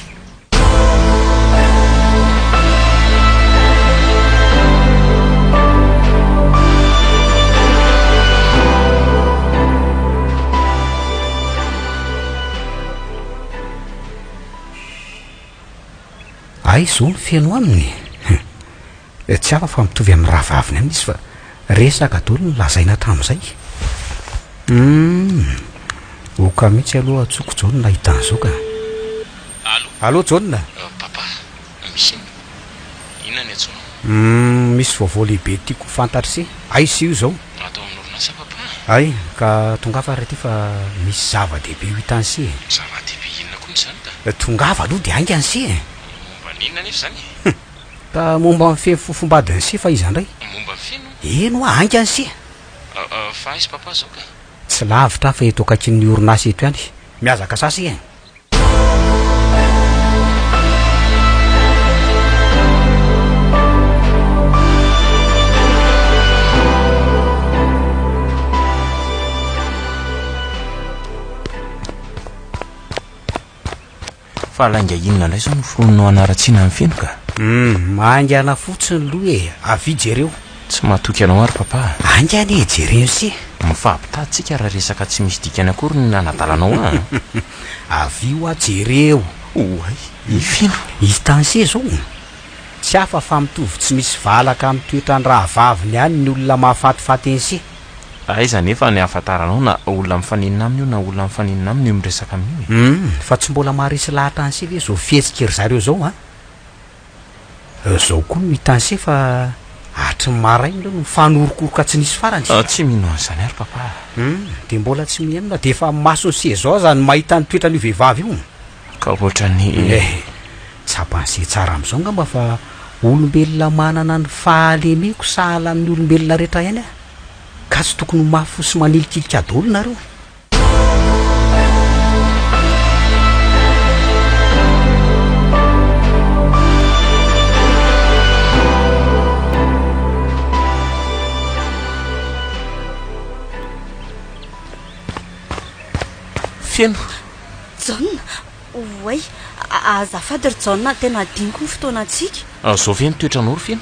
Hay izao ny feno aminy e! Tsy hafa fa mitovy amin'ny rahavaviny ihany izy fa resaka daholo no lazaina hatramin'izay. Humm! Oka mihitsy aloha antsoiko Jaona hahita an'izao ka. Allo? Allo Jaona? Papa, misy inona? Inona ny antsoinao? Humm! Misy vaovao lehibe tiako ho fantatr'i se. Aiza io izao? Ato amin'ny orinasa papa. Hay, ka tongava ary aty fa misy zava-dehibe ho hitan'i se e. Zava-dehibe inona koa izany da? Tongava aloha dia haingana se e. Momba ny inona anefa izany e? Hum! Ka momba ny feno fofombadin'i se fa iza indray? Momba ny feno? Eny hoa, haingana se. Fa aiza papa izao ka? Tsy lavitra aho fa eto akaikin'ny orinasa eto ihany. Mihazakazaha se e. Fa lainga inona indray izao no foroninao hanaratsiana an'i Feno ka? Hum, haingana fotsiny loha e, avia jereo. Tsy matoky anao ary papa a. Haingana e, jereo se. Mifampitady tsika raha resaka tsy misy dikany akory ny nanadalanao ahy a. Avia hoa jereo. Oay, i Feno. Hitan'i se izao. Tsy hafa fa mitovy tsy misy valaka amin'ny toetran'ny rahavaviny ihany ny olona mahafatifaty an'i se. Aiza anefa ny ahafantaranao na olona mifaninona aminy io na olona mifaninona aminy io miresaka amin'io e? Humm, fa tsy mbola maharesy lahatra an'se ve zao fihetsiky ry zareo zao an? Zao koa no hitan'se fa hatry ny maraina ireo no mifanorokoroka tsy nisy farany. Tsy mino an'izany ary papa a! Humm, dia mbola tsy mihaino na dia efa mason'se zao aza ny mahita ny toetran'io vehivavy io. Ka ohatran'ny. Eh! Tsapan'se tsara amin'izao angamba fa olombelona manana ny fahalemeko sahala amin'ny olombelona rehetra ihany aho. Ka tsy tokony ho mafy fo sy manilikilika daholo nareo. Feno. Jaona, oay, azafady ry Jaona, tena adinoko ny fotoanantsika. Zao ve ny toetranao ry Feno?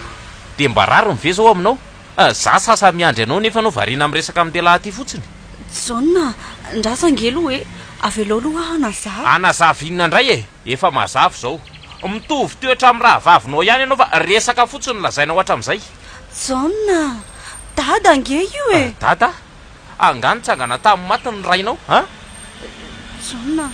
Dia mba rariny ve zao aminao? Za sasa miandry anao nefa anao variana miresaka amin'ny lehilahy aty fotsiny. Jaona, ndraso ange aloha e! Avelao aloha aho hanazava. Hanazava inona indray e? Efa mazava izao. Mitovy toetra amin'ny rahavavinao ihany ianao fa resaka fotsiny no lazainao hatramin'izay. Jaona, Dada ange io e! Dada? Angaha nitsangana tamin'ny maty ny rainao, an? Jaona,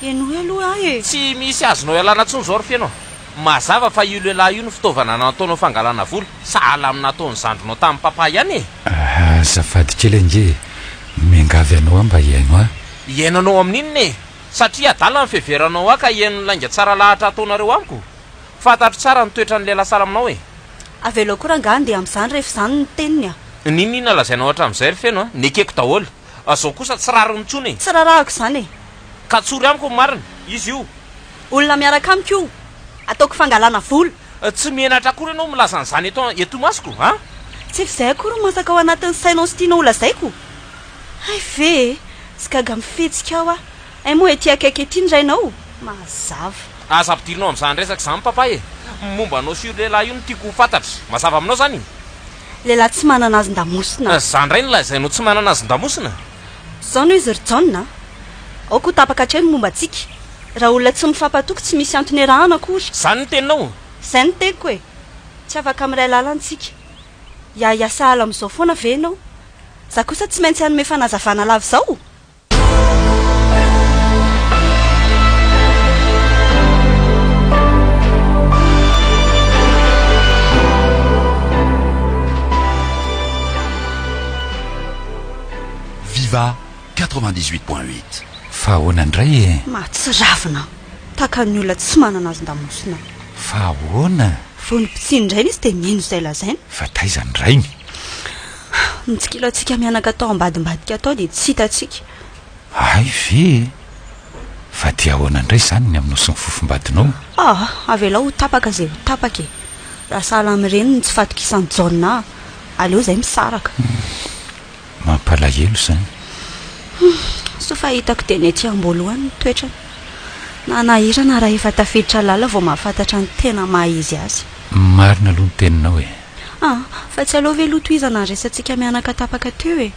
Henoy aloha ahy e! Tsy misy azonao ialana intsony izao ry Feno a! Mazava fa io lehilahy io no fitaovana nataonao fangalana vola, sahala amin'ny nataon'ny zandrinao tamin'i Papa ihany e! Azafady kely ange e! Miangavy anao aho mba hihaino ahy. Hihaino anao amin'inona e? Satria adala ny fiheveranao ahy ka hihaino ny lainga tsara lahatra ataonareo amiko? Fantatro tsara ny toetran'ny lehilahy sahala aminao e! Avelao koa rangahy handeha amin'izany rehefa izany ny teniny a! N'inon'inona lazainao hatramin'izay ry Feno a! Nekeko daholo! Zao kosa tsy rariny intsony e! Tsy rarahako izany e! Ka tsory amiko ny marina! Izy io! Olona miaraka amiko io! Ataoko fangalana vola! Tsy menatra akory ianao milaza an'izany eto eto imasoko a! Tsy efa izay akory no masaka ao anatin'ny sainao sy tianao holazaiko! Hay ve e! Tsy gaga amin'ny fihetsikao aho! Hay moa ety akaiky ety ny rainao? Mazava. Aza ampidirinao amin'izany resaka izany papa e! Momba anao sy io lehilahy io no tiako ho fantatra. Mazava aminao izany? Lehilahy tsy manana azon-damosina. Izaho indray no lazainao tsy manana azon-damosina? Izao no izy ry Jaona a! Aoka ho tapaka hatreo ny momba antsika. Raha olona tsy mifampatoky tsy misy antony iarahana akory. Izany no teninao? Izay no teniko e! Tsy afaka miray lalana isika. Hiahiahy sahala amin'izao foana ve ianao? Izaho kosa tsy maintsy hanome fanazavana lava izao? Viva 98.8. Fa ahoana indray e? Mahatsiravina! Tahaka ny olona tsy manana azon-damosina. Fa ahoana? Vao nibitsiny indray izy dia nino izay lazainy. Fa taiza ny rainy? Nitsikilo antsika mianaka tao ambadimbadika tao dia tsy hitantsika. Hay ve e! Fa dia ahoana indray izany ny aminao sy ny fofombadinao? Ah, avelao ho tapaka izay ho tapaka e! Raha sahala amin'ireny ny tsy fatokisan'i Jaona ahy, aleo izahay misaraka. Mampalahelo izany. Hum, soa fa hitako dieny ety am-boalohany ny toetrany. Nanahirana raha efa tafiditra lalina vao mahafantatra ny tena maha izy azy. Marina aloha ny teninao e! Ah, fa tsy aleo ve aloha tohizana ny resatsika mianaka tapaka teo e!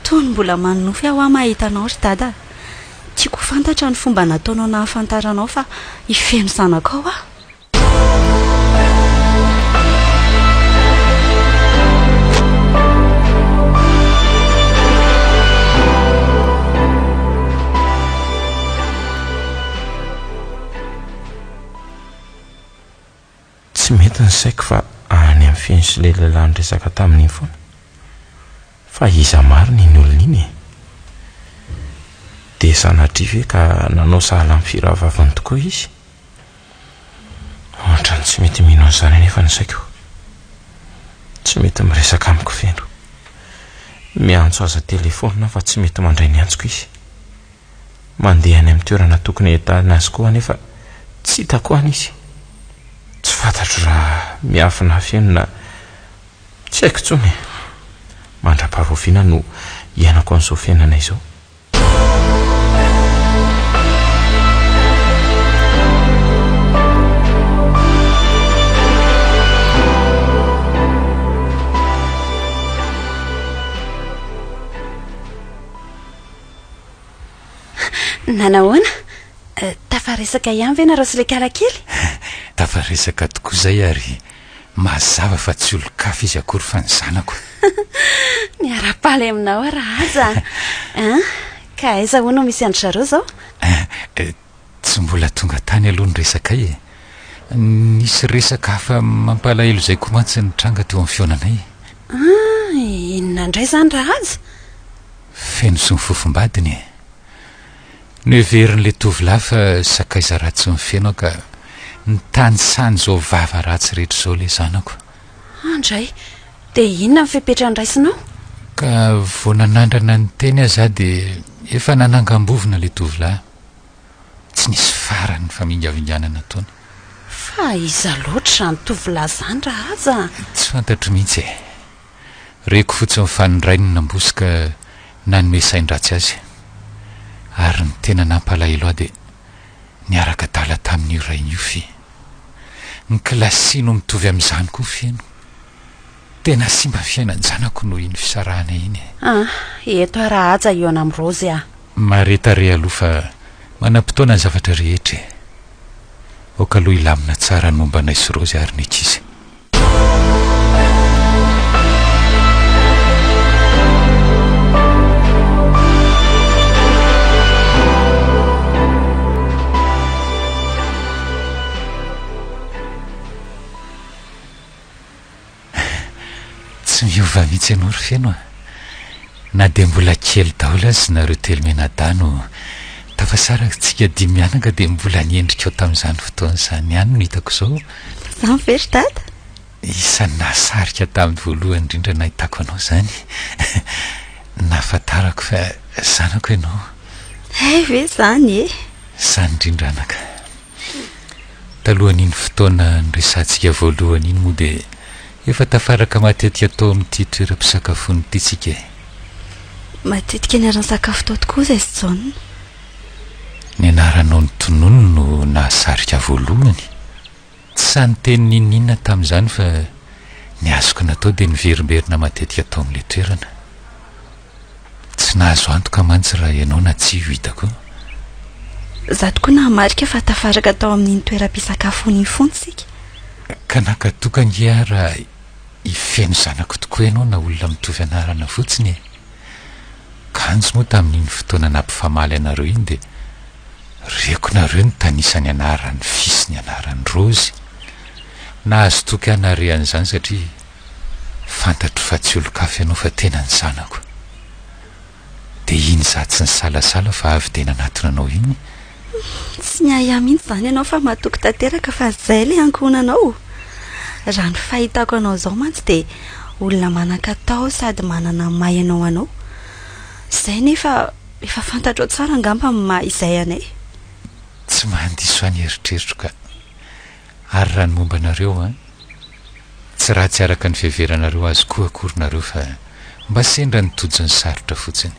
Toa ny mbola manonofy aho mahita anao ry dada a! Tiako ho fantatra ny fomba nataonao nahafantaranao fa i Feno zanakao aho. Tsy mety ny saiko fa any amin'ny feno sy ilay lehilahy niresaka taminy iny foana. Fa iza marina iny olona iny e? Dia sanatria ve ka nanao sahala amin'ny firahavaviny tokoa izy? Ohatran'ny tsy mety mino an'izany anefa ny saiko. Tsy mety miresaka amiko feno. Miantso azy an-telefaonina aho fa tsy mety mandray ny antsoko izy. Mandeha any amin'ny toerana tokony ahitana azy koa anefa tsy hitako any izy. Tsy fantatro raha miafina feno na tsy haiko intsony e. Mandra-paharoviana no hiainako an'izao fiainana izao. Nanahoana? Tafaresaka ihany ve nareo sy ilay kala kely? Tafaresaka tokoa izay ary mazava fa tsy olon-kafa izy akory fa ny zanako. Miara-paly aminao aho Rahaja a! An! Ka aiza hono no misy an-dry zareo izao? Tsy mbola tonga tany aloha ny resakay e! Nisy resaka hafa mampalahelo izay koa mantsy nitranga teo amin'ny fihaonanay. An! Inona indray izany Rahaja? Feno sy ny fofombadiny e! Noheverin'ilay tovolahy fa sakaiza ratsin'i Feno aho ka nitanisany izao vava ratsy rehetra izao ilay zanako. Andray! Dia inona ny fepetra niraisinao? Ka vao nanandrana niteny aza aho dia efa nanangam-bovona ilay tovolahy. Tsy nisy farany ny famingavinganana nataony. Fa iza loatra izany tovolahy izany Rahaja a? Tsy fantatro mihitsy e! Reko fotsiny fa ny rainy nambosy ka nanome sain-dratsy azy. Ary ny tena nampalahelo ahy dia niaraka adala tamin'io rainy io fy. Ny kilasy no mitovy amin'izany koa feno. Tena simba ny fiainan-janako noho iny fisarahana iny e. Ah, eto aho Rahaja hihaona amin'i Raozy ah. Mahareta re aloha fa manam-potoana ny zavatra rehetra e. Aoka aloha hilamina tsara ny momba anay sy Raozy ary ny ankizy. Tsy miova mihitsy ianao ry Feno a! Na dia mbola kely daholo aza nareo telo mianadahy no tafasaraka tsika dimy mianaka dia mbola ny endrikao tamin'izany fotoana izany ihany no hitako izao. Izany ve ry dada? Isan'ny nahasarika tamin'ny voalohany indrindra nahitako anao izany. Nahafantarako fa zanako ianao. Hay ve izany e! Izany indrindra anaka. Talohan'iny fotoana niresahantsika voalohany iny moa dia efa tafaraka matetika tao amin'ity toeram-pisakafoana ity tsika e. Matetika niara-nisakafo tao tokoa izahay sy Jaona. Ny anaranao notononiny no nahasarika ahy voalohany. Tsy sahy niteny n'inon'inona tamin'izany fa ny azoko natao dia niverimberina matetika tao amin'ilay toerana. Tsy nahazo antoka mantsy raha ianao na tsia io hitako io. Za tokoa nahamarika fa tafaraka tao amin'iny toeram-pisakafoana iny foana isika. Ka nankatoka ange aho raha i Feno zanako tokoa ianao na olona mitovy anarana fotsiny e! Kanjo moa tamin'iny fotoana nampifamaly anareo iny dia reko nareo nitanisa ny anaran'i Fy sy ny anaran'i Rozy. Nahazo toky aho nahare an'izany satria fantatro fa tsy olon-kafa ianao fa tena ny zanako. Dia iny izaho tsy nisalasala fa avy dia nanatona anao iny. Tsy miahiahy mihitsy izany ianao fa matoky tanteraka fa izay ilay ankohonanao. Raha ny fahitako anao izao mantsy dia olona manan-katao sady manana ny maha ianao anao. Izay nefa efa fantatrao tsara angamba ny maha izay anay. Tsy mandiso ahy ny eritreritro ka. Ary raha ny momba anareo an? Tsy ratsy araka ny fiheveranareo azy koa akory nareo fa mba sendra ny tojo ny sarotra fotsiny.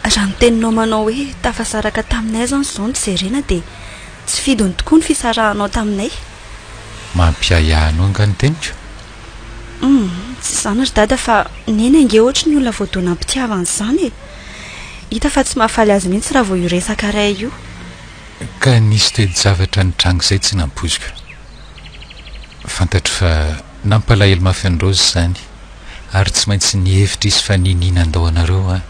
Raha ny teninao manao hoe tafasaraka taminay izany izao no jerena dia tsy fidiny tokoa ny fisarahanao taminay. Mampiahiahy anao angaha ny teniko? Humm, tsy izany ry dada fa Neny ange ohatry ny olona voadonam-pitiavana izany e! Hita fa tsy mahafaly azy mihitsy raha vao io resaka iray io. Ka nisy toe-javatra nitranga izay tsy nampoiziko. Fantatro fa nampalahelo mafy an'i Rose izany ary tsy maintsy nihevitra izy fa ninia nandao anareo aho.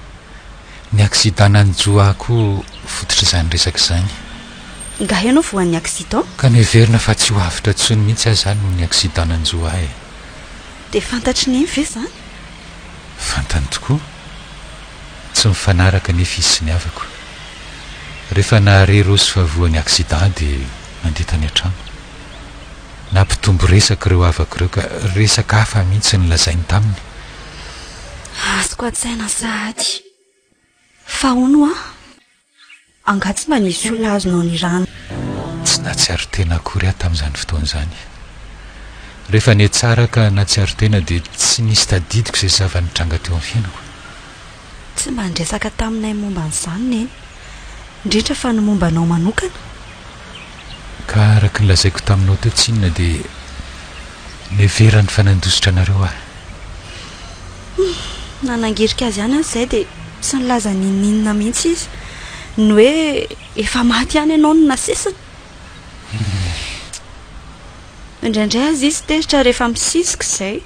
Ny accident nanjo ahy koa fototr'izany resaka izany. Nga ianao voan'ny accident? Ka noheverina fa tsy ho avotra intsony mihitsy aho izany noho ny accident nanjo ahy e. Dia fantatr'i Neny ve izany? Fantany tokoa. Tsy mifanaraka anefa izy sy ny havako. Rehefa nahare Rose fa voan'ny accident aho dia nandeha tany an-trano. Nampitombo resaka ireo havako ireo ka resaka hafa mihitsy no lazainy taminy. Azoko an-tsaina sahady. Fa hono hoa, angaha tsy mba nisy olona azonao nirahana? Tsy nahatsiaro tena akory aho tamin'izany fotoana izany. Rehefa nihatsara ka nahatsiaro tena dia tsy nisy tadidiko izay zava-nitranga teo amin'ny fiainako. Tsy mba niresaka taminay momba an'izany Neny, indrindra fa ny momba anao manokana. Ka araka ny lazaiko taminao teo tsinona dia neverany fa nandositra anareo aho. Humm, nanangirika azy ihany aho izay dia tsy nilaza n'inon'inona mihitsy izy. Ny hoe efa maty ihany ianao no nasesiny. Humm. Indraindray aza izy tezitra rehefa misisika izay.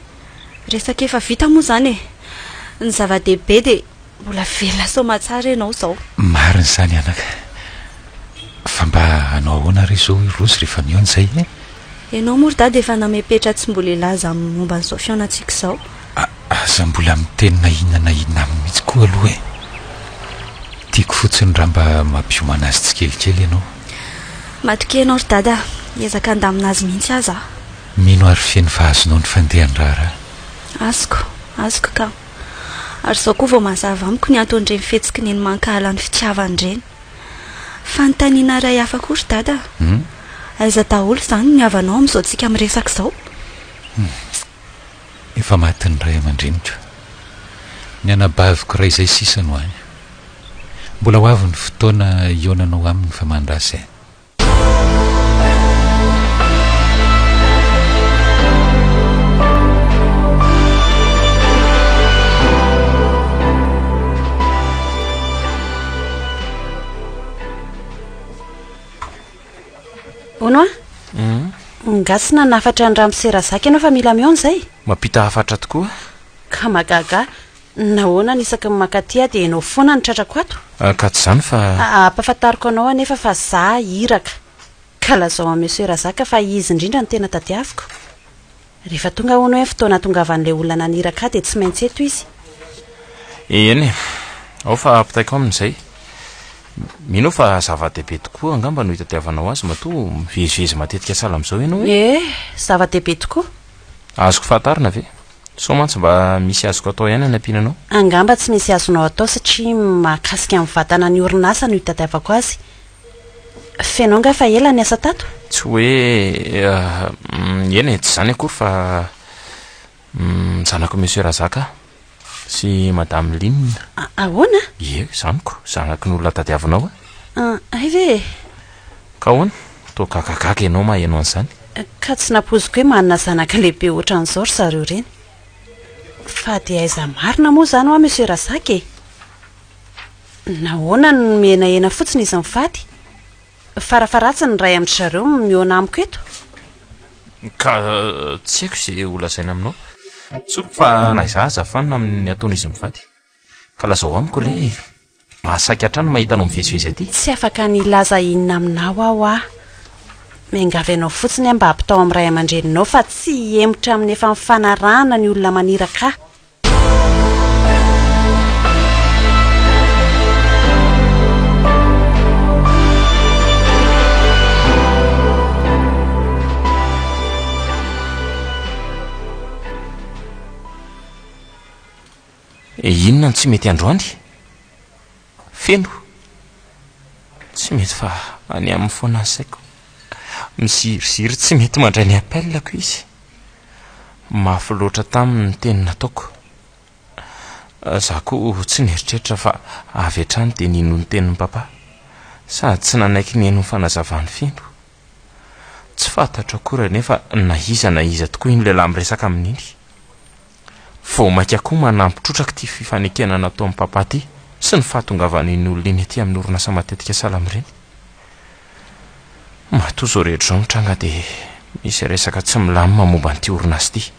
Resaka efa vita moa izany e! Ny zava-dehibe dia mbola velona soamatsara ianao izao. Marina izany anaka. Fa mba hanao ahoana re izao i Rozy rehefa mihaona izay e? Ianao moa ry dada efa namepetra tsy mbola hilaza aminy momba an'izao fihaonantsika izao. Aza mbola miteny na inona na inona aminy mihitsy koa aloha e! Tiako fotsiny raha mba mampiomana azy tsikelikely ianao. Matokia ianao ry dada a! Hiezaka handamina azy mihitsy aza aho. Mino ary feno fa azonao ny fandehan-draharaha. Azoko, azoko ka. Ary izao koa vao mazava amiko ny anton'ireny fihetsiky neny mankahala ny fitiavany ireny. Fanontaniana iray hafa koa ry dada a! Aiza daholo izany ny havanao amin'izao tsika miresaka izao? Efa maty ny ray aman-dreniko. Ny anabaviko iray izay sisa no any. Mbola ho avy ny fotoana hihaonanao aminy fa mandrasa e. Hono a? Nga tsy nanafatra an'i Ramose Razaka ianao fa mila mihaona izay? Mampita hafatra tokoa. Ka mahagaga ahy, nahoana ny isaky ny mankaty aho dia ianao foana no tratrako ato? Ka tsy izany fa. Ampahafantariko anao anefa fa za iraka. Ka lazao amin'i Monsieur Razaka fa izy indrindra no tena tadiaviko. Rehefa tonga hono hoe ny fotoana hahatongavan'ilay olona naniraka ahy dia tsy maintsy eto izy. Eny e. Ao fa ampitaiko aminy izay. Mino aho fa zava-dehibe tokoa angamba no itadiavanao azy matoa mivezivezy matetika sahala amin'izao ianao e. Ee, zava-dehibe tokoa. Azoko fahatarina ve? Sao mantsy mba misy azoko atao ihany hanampiana anao? Angamba tsy misy azonao atao satria mahakasika ny vatana ny orinasa no itadiavako azy. Feno angaha fa ela niasa tato? Tsy hoe eny e, tsy izany akory fa zanak'i Monsieur Razaka aho sy Madame Line. Ahoana? Ie, izany ko, zanaky ny olona tadiavinao aho. Hay ve e? Ka ahoana? Toa gagagaga ianao maheno an'izany. Ka tsy nampoiziko hoe manana zanaka lehibe ohatran'izao ry zareo ireny. Fa dia aiza marina moa izany hoa Monsieur Razaka e? Nahoana no mihenahena fotsiny izy mivady? Farafaharatsiny ny iray amin-dry zareo mihaona amiko eto. Ka tsy haiko izay ho lazaina aminao. Tsoriko fa na izaho aza fanina amin'ny ataon'izy mivady. Ka lazao amiko re e! Mahasaika hatrany mahita anao mivezivezy aty. Tsy afaka ny hilaza inona aminao aho ah. Miangavy anao fotsiny aho mba hampitao amin'ny ray aman-dreninao fa tsy hihemotra amin'ny efa nifanarahana ny olona maniraka ahy. Inona no tsy mety androany? Feno. Tsy mety fa any aminy foana ny saiko. Miziriziry tsy mety mandray ny appel-ko izy. Mafy loatra taminy ny teny nataoko. Za koa tsy nieritreritra fa avy hatrany dia nino ny tenin'i papa. Sady tsy nanaiky nihaino ny fanazavan'i Feno. Tsy fantatro akory anefa na iza na iza tokoa iny lehilahy miresaka aminy iny. Vao mainka koa manampy trotraka ity fifanekena nataon'i papa ity sy ny fahatongavan'iny olona iny aty amin'ny orinasa matetika sahala amin'ireny. Matoa izao rehetra izao mitranga dia misy resaka tsy milamina momba an'ity orinasa ity.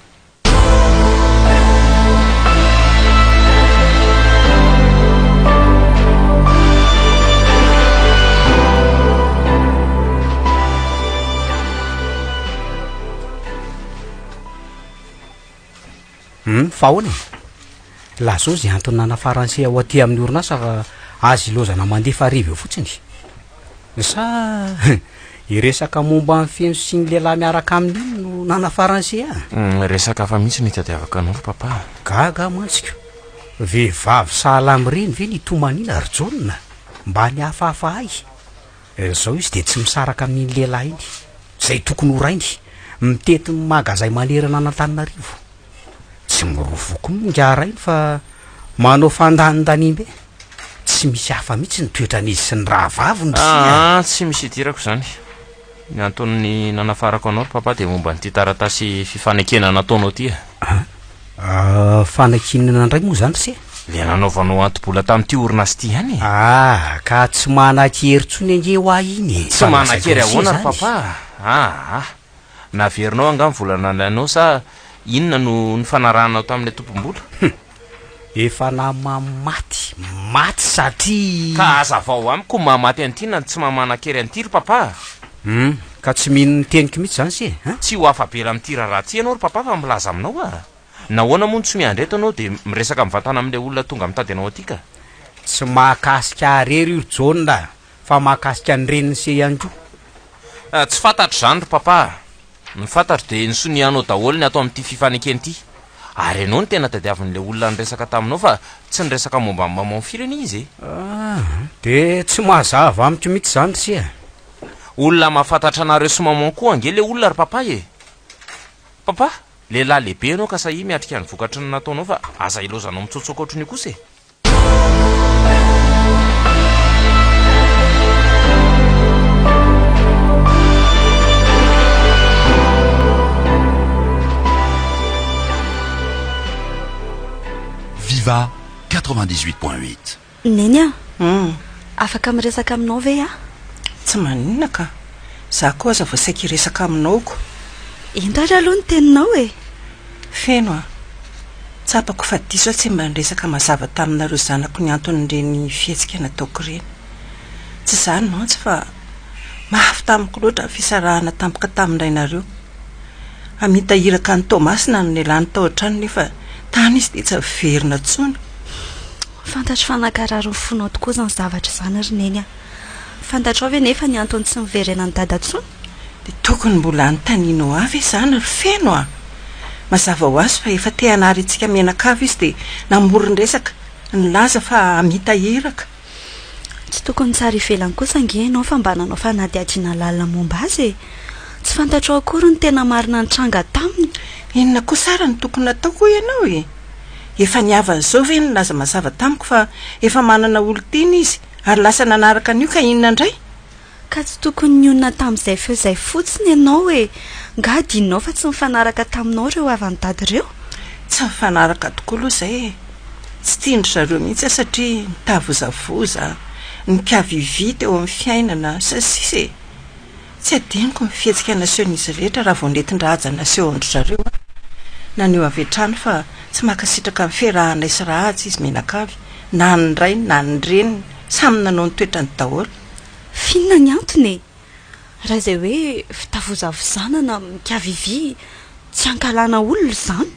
Hum, fa ahoana e? Lazao izay antony nanafaran'se ao aty amin'ny orinasa fa aza ilaozana mandefa arivo eo fotsiny. Sa hiresaka momba an'i Feno sy ny lehilahy miaraka aminy iny no nanafaran'se ahy? Hum, resaka hafa mihitsy no itadiavako anao ry papa a. Gaga aho mantsy ko. Vehivavy sahala amin'ireny ve ny hitomaniana ry Jaona? Mba ny hafahafa ahy. Izao izy dia tsy misaraka amin'iny lehilahy iny, izay tokony ho rainy, mitety ny magazay manerana an'Antananarivo. Tsy miroa koa moa ingahy rainy fa manao fandanindaniam-be. Tsy misy hafa mihitsy ny toetran'izy sy ny rahavaviny ry sia. Aa, tsy misy idirako izany. Ny anton'ny nanafarako anao ry papa dia momba an'ity taratasy fifanekena nataonao ity e. Ah, fanakianana indray moa izany ry se? Ilay nanaovanao anto-bola tamin'ity orinasa ity ihany e. Ah, ka tsy manan-kery intsony ange ho ahy iny e. Tsy manan-kery ahoana ry papa a? Aa, naverinao angaha ny vola nalainao sa inona no nifanarahanao tamin'ilay tompom-bola? Hum, efa nama-maty, maty satria. Ka hazavao amiko ny maha-maty an'ity na ny tsy maha-manan-kery an'ity ry papa a! Hum, ka tsy mino ny teniko mihitsy izany se a? Tsy ho afa-bela amin'ity raharaha ity ianao ry papa fa milaza aminao a! Nahoana moa no tsy miandry eto ianao dia miresaka mivantana amin'ilay olona tonga mitady anao aty ka? Tsy mahakasika ahy irery io ry Jaona a, fa mahakasika ny reniny se ihany koa. Tsy fantatro izany ry papa a! Ny fantatro dia nosonianao daholo ny ato amin'ity fifanekena ity. Ary ianao no tena tadiavin'ilay olona niresaka taminao fa tsy niresaka momba an'i maman firy anie izy e! Ah, dia tsy mazava amiko mihitsy izany ry se a! Olona mahafantatra anareo sy maman koa ange ilay olona ry papa e! Papa, lehilahy lehibe ianao ka sahia miatrika ny vokatry ny nataonao fa aza ilaozanao mitsotsoka ohatran'io kosa e! Viva 98.8. Neny a! Afaka miresaka aminao ve aho? Tsy maninona ka. Za koa aza vao saika hiresaka aminao ko. Ento ary aloha ny teninao e! Feno a! Tsapako fa diso aho tsy mba niresaka mazava taminareo zanako ny anton'ireny fihetsika nataoko ireny. Tsy izany mantsy fa mafy tamiko loatra ny fisarahana tampoka tamin'ny rainareo. Hamita iraka any Toamasina no nialany tao an-trano nefa tany izy dia tsy niverina intsony. Fantatro fa nankarary ny fonao tokoa izany zavatra izany ry Neny a! Fantatrao ve nefa ny antony tsy niverenan'i Dada intsony? Dia tokony mbola anontanianao ahy ve izany ry Feno a? Mazava ho azy fa efa te hanary antsika mianakavy izy dia namoron-dresaka nilaza fa hamita iraka. Tsy tokony nitsara ivelany kosa ange ianao fa mba nanao fanadihadiana lalina momba azy e! Tsy fantatrao akory ny tena marina nitranga taminy. Inona kosa ary no tokony nataoko hoy ianao e? Efa ny havany izao ve no nilaza mazava tamiko fa efa manana olon-tiana izy ary lasa nanaraka an'io ka inona indray? Ka tsy tokony nionona tamin'izay feo izay fotsiny ianao e! Nga adinonao fa tsy nifanaraka taminao ireo havan'i Dada ireo? Tsy nifanaraka tokoa aloha izay e! Tsy tian-dry zareo mihitsy aho satria nitavozavoza, nikavivy teo amin'ny fiainana, sy ny sisa e! Tsy adinoko ny fihetsika nasehon'izy rehetra raha vao nentin-dRahaja naseho an-dry zareo aho. Naneho avy hatrany fa tsy mankasitraka ny fiarahanay sy Rahaja izy mianakavy, na ny rainy na ny reniny, samy nanao ny toetrany daholo. F'inona ny antony e? Raha izay hoe fitavozavozana na mikavivy tsy ankahalana olona izany.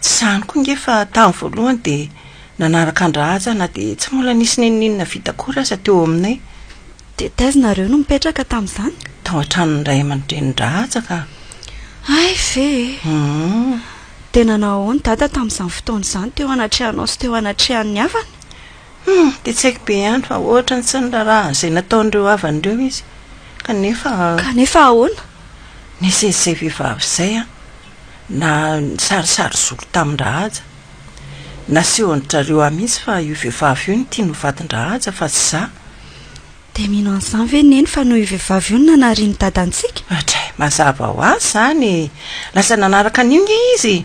Tsy izany koa nge fa tamin'ny voalohany dia nanaraka an-dRahaja na dia tsy mbola nisy n'inon'inona vita akory aza teo aminay. Dia taiza nareo no mipetraka tamin'izany? Tao an-tranon'ny ray aman-drenin-dRahaja ka. Hay ve e! Dia nanao ahoana Dada tamin'izany fotoana izany teo anatrehanao sy teo anatrehan'ny havany? Hum, dia tsy haiko be ihany fa ohatran'ny tsy niraharaha an'izay nataon'ireo havany ireo izy. Kanefa. Kanefa ahoana? Nisy an'izay vehivavy izay an, na nisarisary zoro tamin-dRahaja. Nasehon-dry zareo ahy mihitsy fa io vehivavy io no tiany ho vadin-dRahaja fa tsy izaho. Dia mino an'izany ve Neny fa noho io vehivavy io no nanarian'i Dada antsika? Ohatray, mazava ho azy izany e! Lasa nanaraka an'io nge izy e!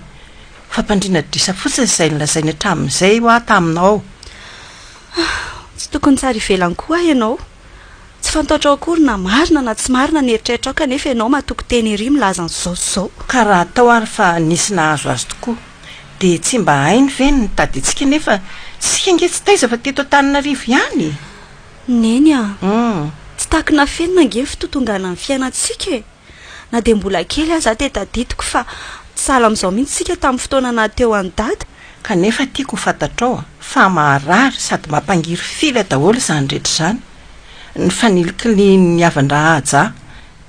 Fampandriana adrisa fotsiny izay nolazainy hatramin'izay hoa taminao. Tsy tokony tsara ivelany koa aho ianao. Tsy fantatrao akory na marina na tsy marina ny eritreritrao kanefa ianao matoky teny ery milaza an'izao sy izao. Ka raha atao ary fa nisy nahazo azy tokoa dia tsy mba hainy ve ny nitady antsika nefa isika ange tsy taiza fa teto Antananarivo ihany e! Neny a! Tsy takina afenina ange ny fitotonganan'ny fiainantsika e! Na dia mbola kely aza aho dia tadidiko fa tsy sahala amin'izao mihitsy isika tamin'ny fotoana naha-teo an'i Dada. Kanefa tiako ho fantatrao fa maharary sady mampangirifily ahy daholo izany rehetra izany. Ny fanilikilihin'ny havan-dRahaja ahy,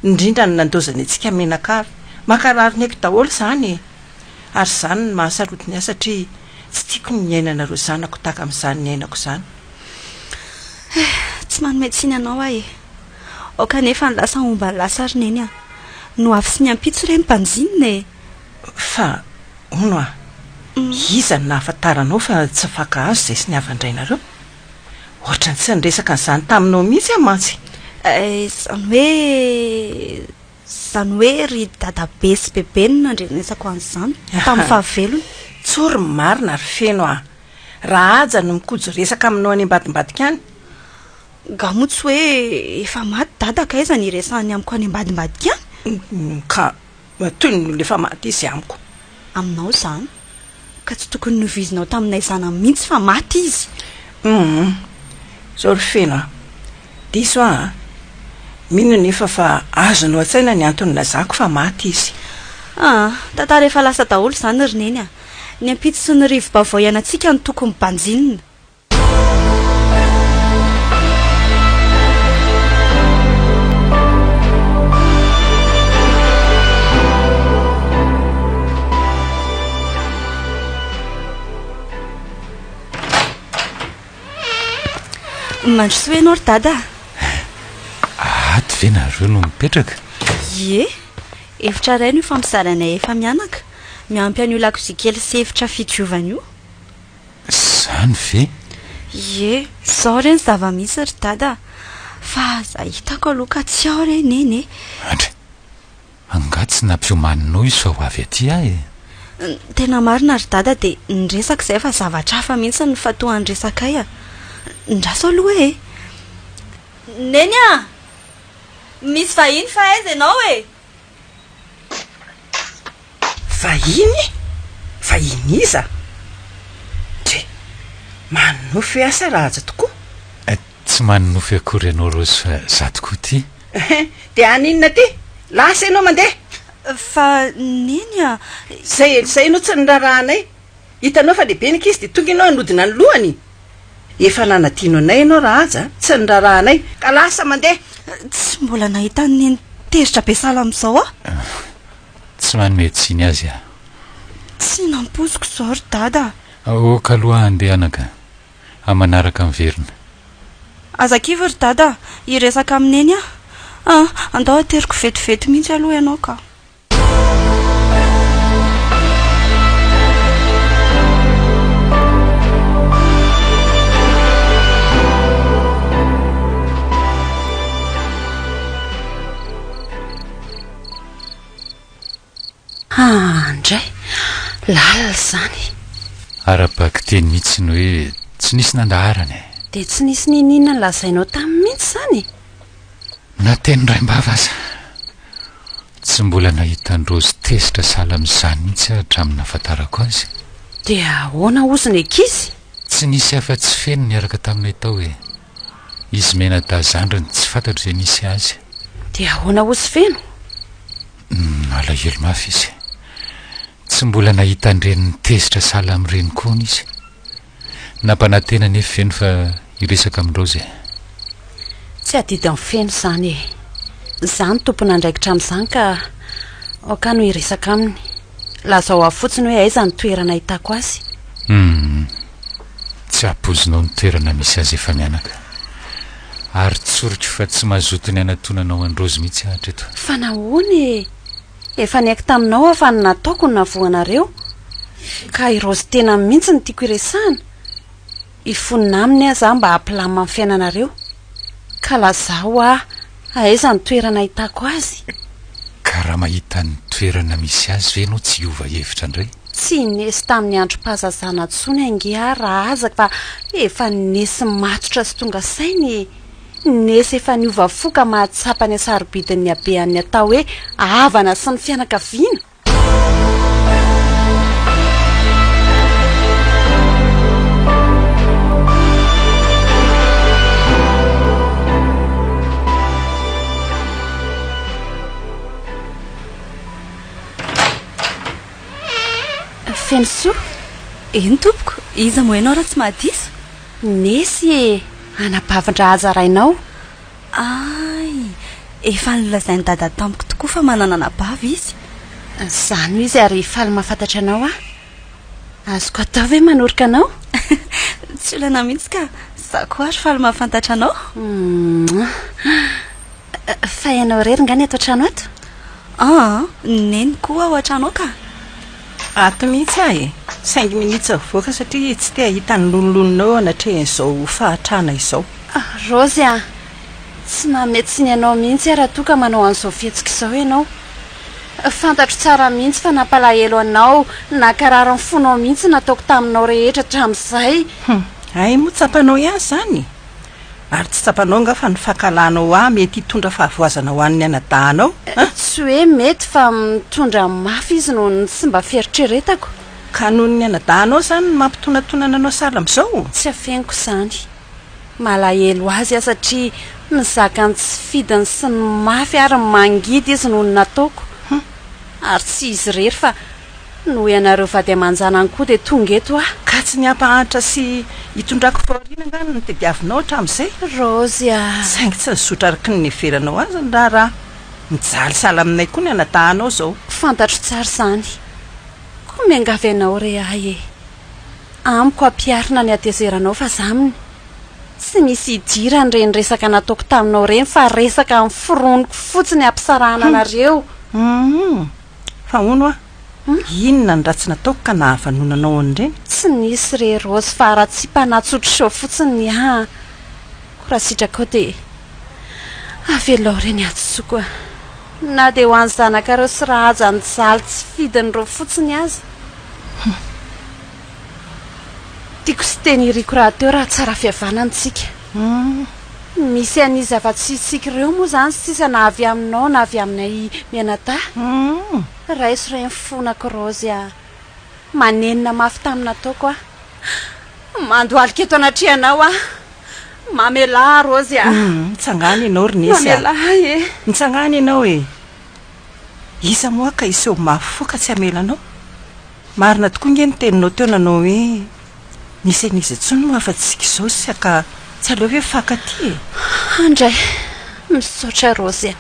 indrindra ny nandaozany antsika mianakavy. Mankarary ny aiko daholo izany e! Ary izany no mahasarotiny ahy satria tsy tiako ny hiainanareo zanako tahaka amin'izany niainako izany. Eh, tsy manome tsiny anao aho e! Aoka anefa ny lasa homba ny lasa ry Neny a! Ny ho avy sy ny ampitso re no banjinina e! Fa hono a! Iza no nahafantaranao fa tsy nifankahazo izay sy ny havan-drainareo? Ohatran'ny tsy niresaka an'izany taminao mihitsy aho mantsy. Eh, izany hoe, izany hoe ry dadabe sy bebe no nandrenesako an'izany tamin'ny fahavelony. Tsory ny marina ry Feno a! Rahaja no mikojo resaka aminao any ambadimbadika any. Nga moa tsy hoe efa maty dada ka aiza ny hiresahany amiko any ambadimbadika any? Ka toy ny olona efa maty izy amiko. Aminao izany. Ka tsy tokony novoizinao taminay zanany mihitsy fa maty izy. Humm. Zao ry Feno a. Diso aho a. Mino anefa fa azonao an-tsaina ny antony nilazako fa maty izy. Ah, tantara efa lasa daholo izany ry Neny a. Ny ampitso sy ny rivo-baovao iainantsika no tokony banjinina. Mandrosoa ianao ry dada a! Ato ve nareo no mipetraka? Ie, efitra iray no ifampizaranay efa-mianaka, miampy an'io lakozia kely sy efitra fidiovana io. Izany ve? Ie, izao re ny zava-misy ry dada a! Fa aza hitako aloha ka tsy ao re Neny e! Andry, angaha tsy nampiomaninao izy fa ho avy aty aho e? Ny tena marina ry dada dia niresaka izahay fa zavatra hafa mihitsy no nifantohan'ny resakay a! Ndraso aloha e! Neny a! Misy vahiny fa aiza ianao e? Vahiny? Vahiny iza? Ndry! Manonofy ve aho sa Rahaja tokoa? Tsy manonofy akory ianao Rose fa za tokoa ity. Dia haninona aty? Lasa ianao mandeha! Fa Neny a! Izay izay ianao tsy niraharahanay. Hitanao fa lehibe ny ankizy dia tonga ianao hanodina ny lohany? Efa nanadino anay ianao Rahaja a! Tsy niraharahanay ka lasa mandeha! Tsy mbola nahita an'i Neny tezitra be sahala amin'izao aho. Tsy manome tsiny azy aho. Tsy nampoiziko izao ry Dada a! Ok aloha handeha anaka, amin'ny manaraka miverina. Aza kivy ry dada a! Hiresaka amin'i Neny aho. Ah, andao ateriko vetivety mihitsy aloha ianao ka. Andray! Lalina izany. Ara-bakiteny mihitsy ny hoe tsy nisy nandaharana e. Dia tsy nisy n'inon'inona nolazainao taminy mihitsy izany e? Na teny raim-bava aza. Tsy mbola nahita an-dRozy tezitra sahala amin'izany mihitsy aho hatramin'ny nahafantarako azy. Dia ahoana hozy ny ankizy? Tsy nisy afa-tsy Feno niaraka taminay tao e. Izy mianadahy zandriny tsy fantatro izay nisy azy. Dia ahoana hozy Feno? Nalahelo mafy izy. Tsy mbola nahita an-dreniny tezitra sahala amin'ireny koa hono izy. Nampanantena anefa Feno fa hiresaka amin-dRaozy e. Tsy adidin'i Feno izany e. Izaho no tompon'andraikitra amin'izany ka aoka aho no hiresaka aminy. Lazao ahy fotsiny hoe aiza ny toerana ahitako azy. Hum. Tsy ampoizinao ny toerana misy azy efa-mianaka. Ary tsoriko fa tsy mazoto ny hanatonanao an-dRaozy mihitsy aho hatreto. Fa nahoana e? Efa niaiky taminao aho fa ny nataoko no navoanareo. Ka i Raozy tenany mihitsy no tiako hiresahana. Hifonona aminy aza aho mba hampilamina ny fiainanareo. Ka lazao aho, aiza ny toerana ahitako azy? Ka raha mahita ny toerana misy azy ve ianao tsy hiova hevitra indray? Tsy nesy tamin'ny androm-pahazazana intsony ange aho Rahaza fa efa nesy matotra sy tonga saina e! Nesy efa niova fo ka mahatsapa ny hasarobidin'ny habean'ny atao hoe havana sy ny fianakaviana. Fenosoa? Eny tompoko, iza moa ianao raha tsy mahadiso? Nesy e! Anabavin-dRahaja rainao. Hay! Efa nolazain'i Dada tamiko tokoa fa manana anabavy izy. Izany no izy ary faly mahafantatra anao aho. Azoko atao ve manoroka anao? Tsy olana mihitsy ka! Izaho koa ary faly mahafantatra anao. Fa ianao irery nga ny ato an-trano ato? Aa, Neny koa ao an-trano ao ka! Ato mihitsy aho e! Saingy minia tsy mivoaka satria tsy te hahita ny lonilonina eo anatrehan'izao fahantrana izao. Raozy a! Tsy manome tsiny anao mihitsy aho raha toa ka manao an'izao fihetsika izao ianao. Fantatro tsara mihitsy fa nampalahelo anao, nankarary ny fonao mihitsy ny nataoko taminao rehetra hatramin'izay. Hum! Hay moa tsapanao ihany izany e! Ary tsy tsapanao angaha fa ny fankahalanao ahy mety hitondra fahavoazana ho an'ny anadahinao, an? Tsy hoe mety fa mitondra mafy izy noho ny tsy mba fieritreretako. Ka noho ny anadahinao izany no mampitonatonana anao sahala amin'izao? Tsy afeniko izany. Malahelo azy aho satria mizaka ny tsy fidiny sy ny mafy ary ny mangidy izy noho ny nataoko. Ary tsy izy irery fa Noho ianareo vady aman-janany koa dia tonga eto aho. Ka tsy ny hampahantra sy hitondrako fahoriana angaha no notediavinao hatramin'izay? Raozy a! Saingy tsy nizotra araka ny niheveranao azy ny raharaha. Mijaly sahala aminay koa ny anadahinao izao. Fantatro tsara izany. Koa miangavy anao re ahy e! Amiko ampiharina ny hatezeranao fa za aminy. Tsy misy idirany ireny resaka nataoko taminao ireny fa resaka noforoniko fotsiny hampisarahana anareo. Hum! Fa hono hoa, inona ny ratsy nataoko ka nahavanona anao an'ireny? Tsy nisy re Rose fa haratsiam-panahy tsotr'izao fotsiny ny ahy an! Koa raha sitrakao dia avelao re ny hadisoako a! Na dia ho an'ny zanakareo sy Rahaja nijaly tsy fidiny ireo fotsiny aza. Hum. Tiako sy tena iriko rahateo raha tsara fihavanana isika. Hum. Misy an'iza afa-tsy isika ireo moa izany sisa na avy aminao na avy aminay mianadahy? Hum. Raiso re ny fonako Raozy a! Manenina mafy tamin'ny nataoko aho. Mandohalika eto anatrehanao aho. Mamelà ahy Raozy a! Hum, mitsangàna ianao ry Nesy a! Mamelà ahy e! Mitsangàna ianao e! Iza moa aho ka hiseho mafy fo ka tsy hamela anao? Marina tokoa nge ny teninao teo nanao hoe nisy an'iza intsony moa afa-tsy isika izao sisa ka tsy aleo ve mifankatia e? Andray, misaotra Rozy a!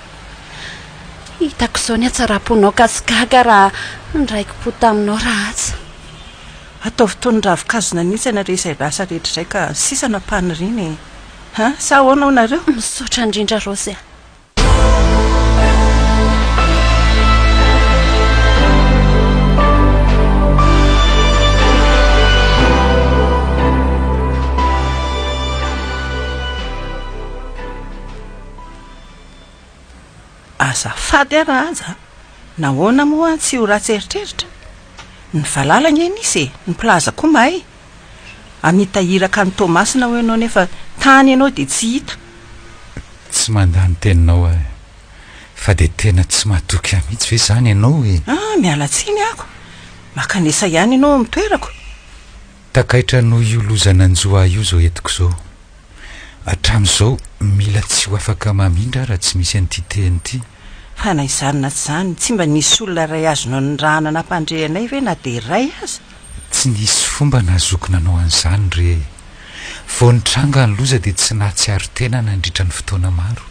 Hitako izao ny hatsaram-ponao ka tsy gaga raha niraiki-po taminao Rahaja. Ataovy toy ny ravin-kazo nanintsana re izay lasa rehetra izay ka ny sisa no ampaniriana e! An, sa ahoana hoy nareo? Misaotra indrindra Raozy a. Azafady aho Rahaja a! Nahoana moa aho tsy ho ratsy eritreritra? Ny valala ange nisy e, ny mpilaza koa mahay. Hamita iraka any Toamasina hoy ianao nefa tany ianao dia tsy hita. Tsy mandà ny teninao aho e. Fa dia tena tsy matoky ahy mihitsy ve izany ianao e? Ah, miala tsiny ako. Mankanesa ihany ianao amin'ny toerako. Takaitra noho io loza nanjo ahy io izao entiko izao. Hatramin'izao, mila tsy ho afaka mamindra aho raha tsy misy an'ity tehina ity. Fa na izany na tsy izany, tsy mba nisy olona iray azonao nirahana nampandre anay ve na dia iray aza? Tsy nisy fomba nahazoako nanao an'izany re e! Vao nitranga ny loza dia tsy nahatsiaro tena nandritra ny fotoana maro.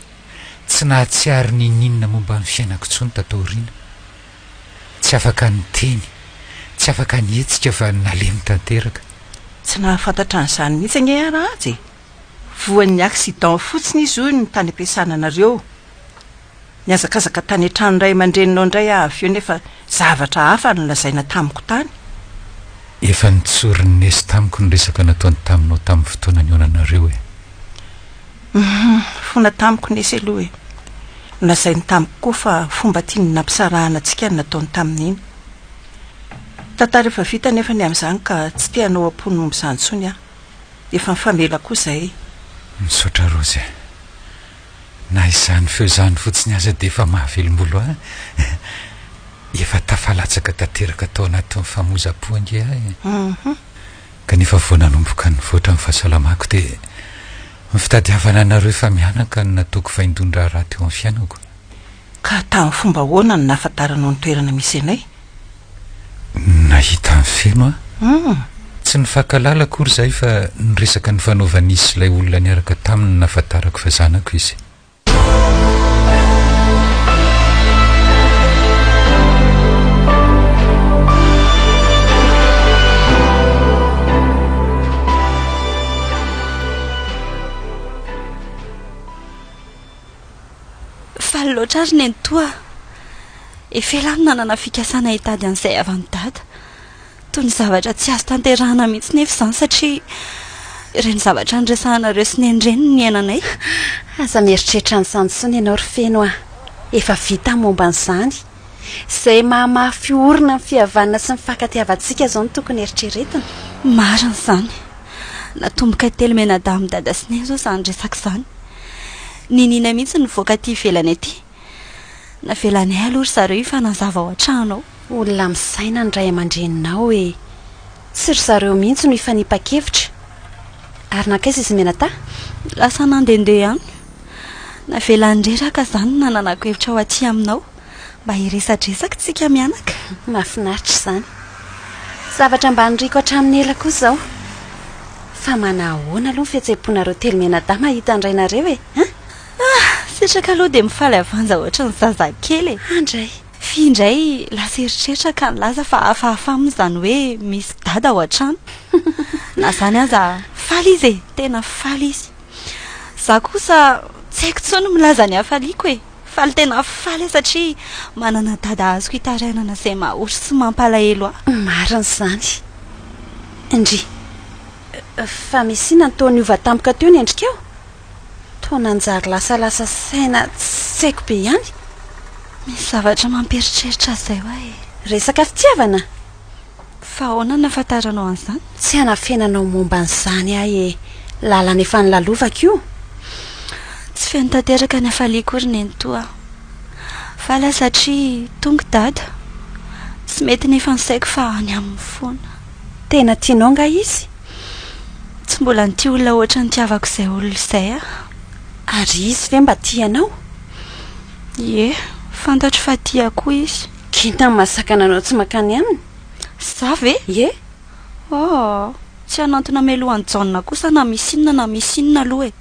Tsy nahatsiaro n'inon'inona momba ny fiainako intsony tato aoriana. Tsy afaka niteny, tsy afaka nihetsika fa nalemy tanteraka. Tsy nahafantatra an'izany mihitsy ange aho Rahaja e! Voan'ny accident fotsiny izy hoy ny tany am-piasana anareo. Nihazakazaka tany an-tranon-dray aman-dreninao indray aho avy eo nefa zavatra hafa no nolazaina tamiko tany. Efa notsorin'i Nesy tamiko ny resaka nataony taminao tamin'ny fotoana nihaonanareo e. Hum, fona tamiko Nesy aloha e. Nolazainy tamiko koa fa fomba tiany nampisarahana antsika ny nataony tamin'iny. Tantara efa vita anefa ny amin'izany ka tsy te hanao am-po ny momba izany intsony aho. Efa nifamela koa izahay. Misaotra Rozy a. Na izany feo izany fotsiny aza dia efa mahavelom-bolo ahy. Efa tafalatsaka tanteraka tao anatin'ny famoizam-po ange aho e. Kanefa vao nanomboka nivoatra ny fahasalamako dia ny fitadiavana anareo efa mianaka no nataoko vaindohan-draharaha teo amin'ny fiainako. Ka tamin'ny fomba ahoana no nahafantaranao ny toerana misy anay? Nahita an'i Feno aho. Tsy nifankahalala akory izahay fa ny resaka nifanaovan'izy sy ilay olona niaraka taminy no nahafantarako fa zanako izy. Faly loatra ary nenitoa a! Efa ela aho no nanana fikasana hitady an'izay havan'i Dada. Toy ny zavatra tsy azo tanterahana mihitsy nefa izany satria ireny zavatra niresahanareo sy Neny ireny no niainanay. Aza mieritreritra an'izany intsony ianao ry Feno a! Efa vita ny momba an'izany. Izay mahamafy orina ny fihavanana sy ny fifankatiavantsika izao no tokony eritreretina. Marina izany. Natomboka telo mianadahy amin'i Dada sy Neny izao izany resaka izany. Niniana mihitsy ny nivoaka aty ivelany aty. Navelanay aloha ry zareo hifanazava ao an-trano ao. Olona misaina ny ray aman-dreninao e! Tsy ry zareo mihitsy no hifanipa-kevitra. Ary nankaiza izy mianadahy? Lasa nandehandeha any. Navelany reraka izany no nananako hevitra ho aty aminao. Mba hiresadresaka tsika mianaka. Mahafinaritra izany. Zavatra mba niriko hatramin'ny ela koa izao. Fa manahoana aloha ny fihetseham-ponareo telo mianadahy mahita ny rainareo e? An? Ah! Sitraka aloha dia mifaly avanja ohatran'ny zazakely e! Andray! Fy indray lasa eritreritra ka nilaza fa hafahafa aminy izany hoe misy dada ao an-trano. Na izany aza faly izy e! Tena faly izy. Za kosa tsy haiko intsony ny milaza ny hafaliako e! Faly tena faly aho satria manana dada azoko itarainana izay mahory sy mampalahelo ahy. Marina izany. Ndry. Fa misy inona no toa niova tampoka teo ny endrikao? Toa nanjary lasalasa saina tsy haiko be ihany. Misy zavatra mampieritreritra ahy izay hoa e. Resaka fitiavana? Fa ahoana no nahafantaranao an'izany? Tsy hanafenanao momba an'izany ahy e! Lalana efa nolalovako io. Tsy feno tanteraka ny hafaliako ry nenitoa a! Faly aho satria tonga i Dada. Tsy mety nefa ny saiko fa any aminy foana. Tena tianao angaha izy? Tsy mbola nitia olona ohatran'ny nitiavako izay olona izay aho. Ary izy ve mba tia anao? Ie, fantatro fa tia ahy koa izy. K'inona no mahasakana anao tsy mankany aminy? Za ve? Ie. Oh, tsy hanantona mialoha an'i Jaona kosa na misy inona na misy inona aloha e.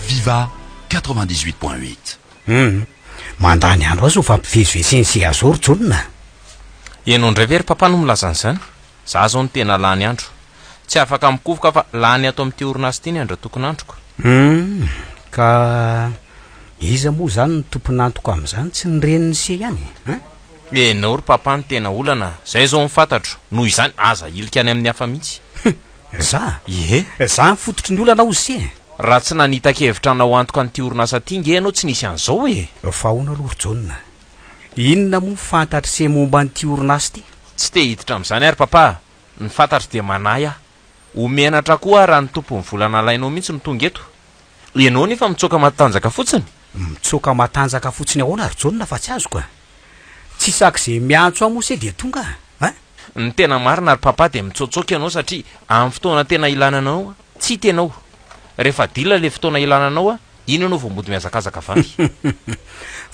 Viva. 98.8. Hum. Mandany andro azy ho fampivezivezeny sy azo ry Jaona. Ianao indray ve ry papa no milaza an'izany? Za zao no tena lany andro. Tsy afaka mikofoka fa lany ato amin'ity orinasa ity ny androatokon'androko. Hum. Ka iza moa izany no tompon'antoka amin'izany tsy ny renin'i se ihany e? Hein? Ianao ry papa no tena olana a! Zay zao no fantatro, noho izany aza ahilika any amin'ny hafa mihitsy. Hum! Za? Ie. Za ny fototry ny olana hozy se e! Raha tsy nanita-kevitra hanao antoka an'ity orinasa ity nge ianao tsy nisy an'izao e! Fa ahoana aloha ry Jaona? Inona moa no fantatr'i se momba an'ity orinasa ity? Tsy te hiditra amin'izany ary papa a! Ny fantatro dia manahy aho. Ho menatra koa aho raha ny tompon'ny vola nalainao mihitsy no tonga eto. Ianao nefa mitsoaka matanjaka fotsiny. Mitsoaka matanjaka fotsiny ahoana ry Jaona fa tsy azoko a! Tsy isak'izay miantso ahy moa se dia tonga a! Ny tena marina ry papa dia mitsoatsoaka ianao satria amin'ny fotoana tena ilana anao tsy hita ianao. Rehefa dila ilay fotoana ilana anao iny ianao vao mody mihazakazaka avy any.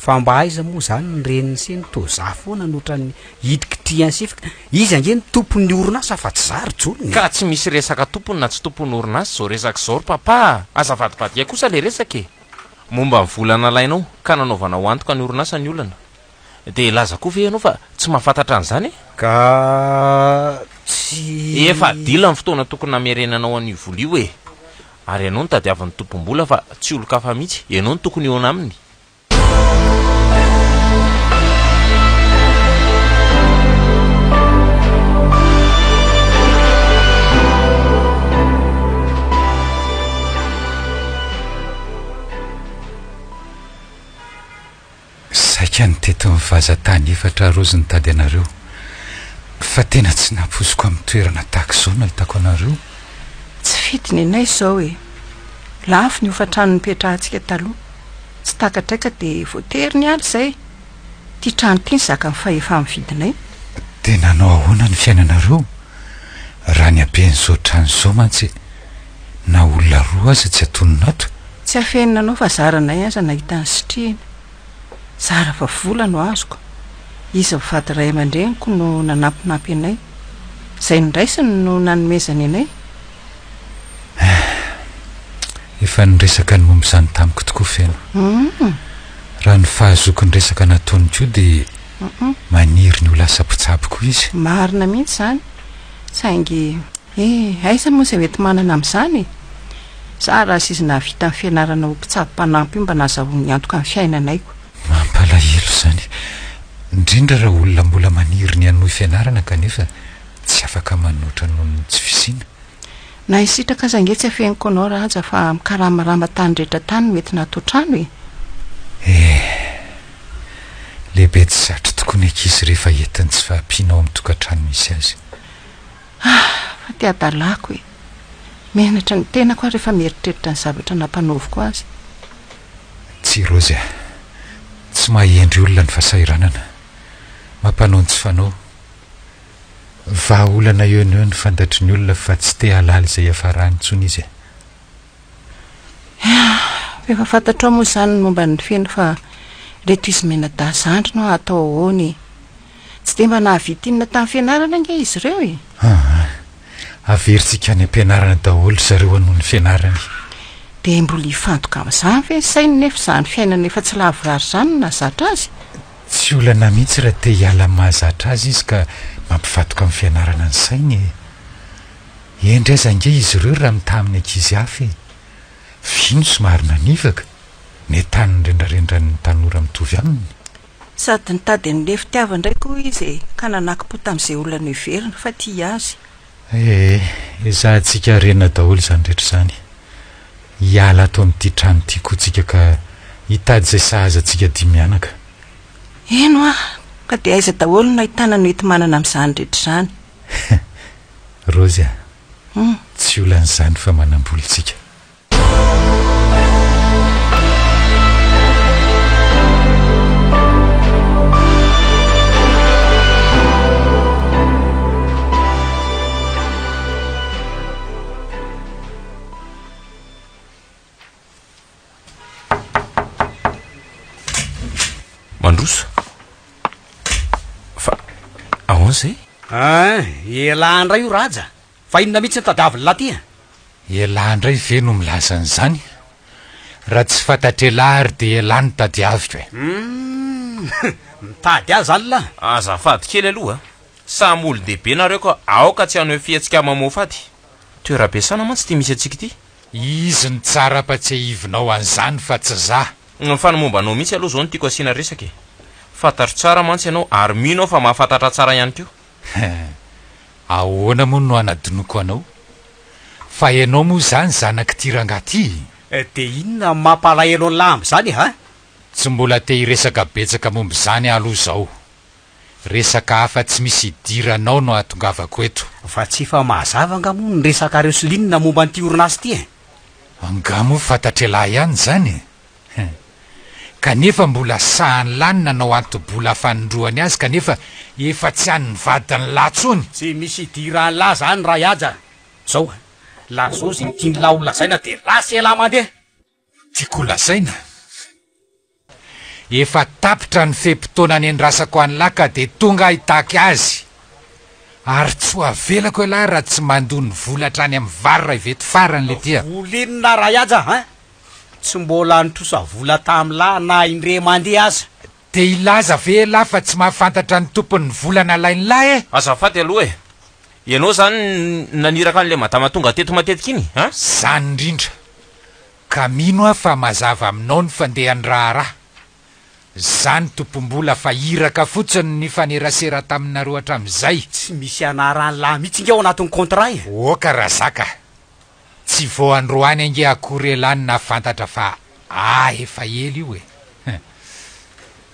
Fa mba aiza moa izany ny renin'i se no toa za foana no ohatran'ny hitrikitrihan'i se fa izy ange no tompon'ny orinasa fa tsy za ry Jona e! Ka tsy misy resaka tompony na tsy tompon'ny orinasa izao resaka izao ry papa a! Aza avadibadika kosa ilay resaka e! Momba ny vola nalainao ka nanaovanao antoka ny orinasa ny olana. Dia hilaza koa ve ianao fa tsy mahafantatra an'izany e? Ka tsy. Efa dila ny fotoana tokony namerenanao an'io vola io e! Ary ianao no tadiavin'ny tompom-bola fa tsy olon-kafa mihitsy, ianao no tokony hihaona aminy. Saika nitety ny vazan-tany efatra Raozy nitady anareo. Fa tena tsy nampoiziko amin'ny toerana tahaka izao no nahitako anareo. Tsy fidiny anay izao e! Lafo ny hofantrano nipetrahantsika taloha. Tsy takatray ka dia voatery niala izay. Ity trano ity ny zakan'ny fahefa-mividinay. Dia nanao ahoana ny fiainanareo? Raha ny haben'izao trano izao mantsy, na olona roa aza tsy atonona ato. Tsy afenina anao fa zaranay aza nahita ny sitrihina. Zara fa vola no azoko. Izy mivady ray aman-dreniko no nanampinampy anay. Izay noraisiny no nanomezany anay. Eh, efa niresaka ny momba izany tamiko tokoa Feno. Raha ny fahazoako ny resaka nataony koa dia maniry ny ho lasa mpitsabo koa izy. Marina mihitsy izany. Saingy, eh, aiza moa izay hoenti-manana amin'izany e? Zara aza izy nahavita ny fianarana ho mpitsabo mpanampy io mba nahazahoany antoka ny fiainanay ko. Mampalahelo izany, indrindra raha olona mbola maniry ny hanohy fianarana kanefa tsy afaka manoatra noho ny tsy fisiana. Na i Sitraka aza ange tsy afeniko anao Raja fa mikaramarama tany rehetra tany no entina ato an-trano e! Eh! Lehibe tsy satry tokoa ny ankizy rehefa entin'ny tsy fahampiana ao amin'ny tokantrano misy azy. Ah! Fa ty hadalako e! Menatra ny tenako aho rehefa mieritreritra ny zavatra nampanaoviko azy. Tsia Raozy a! Tsy maha-hendry olona ny fahasahiranana. Mampanao ny tsy fanao. Vahaolana eo no eo ny fantatry ny olona fa tsy te hahalala izay hiafarany intsony izy e! Efa fantatrao moa izany ny momba an'i Feno fa ireto izy mianadahy zandriny hoa atao ahoana e? Tsy dia mba nahavita inona tamin'ny fianarana ange izy ireo e! Aa! Averintsika any am-pianarana daholo ry zareo hanohy ny fianarany. Dia mbola hifantoka amin'izany ve ny sainy nefa izany fiainana efa tsy lavorary izany no nahazatra azy? Tsy olana mihitsy raha te hiala amin'ny mahazatra azy izy ka mampifantoka amin'ny fianarana ny sainy e! Hendry aza ange izy ireo raha mitaha amin'ny ankizy hafa e! Fino somary nanivaka, nentanin'ny rendrarendran'ny tanora mitovy aminy. Sady nitady an'ilay fitiavana indray koa izy e, ka nanakim-po tamin'izay olona noheveriny fa tia azy. Ee, ezahantsika harena daholo izany rehetra izany. Hiala ato amin'ity trano ity koa tsika ka hitady izay sahaza antsika dimy mianaka. Eny hoa, ka dia aiza daholo no ahitana ny hoenti-manana amin'izany rehetra izany? Raozy a! Tsy olana izany fa manam-bola tsika. Mandroso. Fa ahoana izay? Ein, elah indray io Raja. Fa inona mihitsy no tadiavin'lah ty a? Elah indray ve no milaza an'izany? Raha tsy fantatr'elah ary dia elah no tadiaviko e. Humm! Mitady ahy zany lah? Azafady kely aloha a! Samy olon-dehibe nareo ka aoka tsy hanohy fihetsika mamoafady. Toeram-piasana mantsy ity misy antsika ity. Izy no tsara ampatsiahivinao an'izany fa tsy za. Fa ny momba anao mihitsy aloha izao no tiako asiana resaka e. Fantatro tsara mantsy ianao ary mino aho fa mahafantatra tsara ihany koa. Ahoana moa no hanadinoako anao? Fa ianao moa izany zanak'ity rangahy ity e? Dia inona no mampalahelo an'lah amin'izany e, ha? Tsy mbola te hiresaka betsaka momba izany aho aloha izao. Resaka hafa tsy misy idiranao no ahatongavako eto. Fa tsy efa mazava angaha moa ny resakareo sy Lynn momba an'ity orinasa ity e? Angaha moa fantatr'ialahy ihany izany e? Hein. Kanefa mbola sahan'lah ny nanao anto-bola fanindroany azy kanefa efa tsy an'ny vadin'lah tsony. Tsy misy idiran'lah zany Rahaja a! Zao a! Lazao ze tian'lah ho lazaina de lasa elah mandeha! Tiako ho lazaina? Efa tapitra ny fe-potoana nendrasako an'lah ka dia tonga aho hitaky azy. Ary tsy ho avelako elah raha tsy mandoa ny vola hatrany amin'ny vary ray veto farany letia a! Vola inona Rahaja a! Tsy mbola nitrosa vola tamin'lah na indray mandeha aza. Dia hilaza ve elah fa tsy mahafantatra ny tompon'ny vola nalain'lah e? Azafady aloha e! Ianao izany naniraka an'ilay madama tonga teto matetika iny an? Izany indrindra. Ka mino aho fa mazava aminao ny fandehan'ny raharaha. Za ny tompom-bola fa iraka fotsiny no nifanerasera taminareo hatramin'izay. Tsy misy anaran'lah mihitsy nge ao anatin'ny contrat e! Oka Razaka a! Tsy vao androany ange akory elah no nahafantatra fa ahy efa ela io e!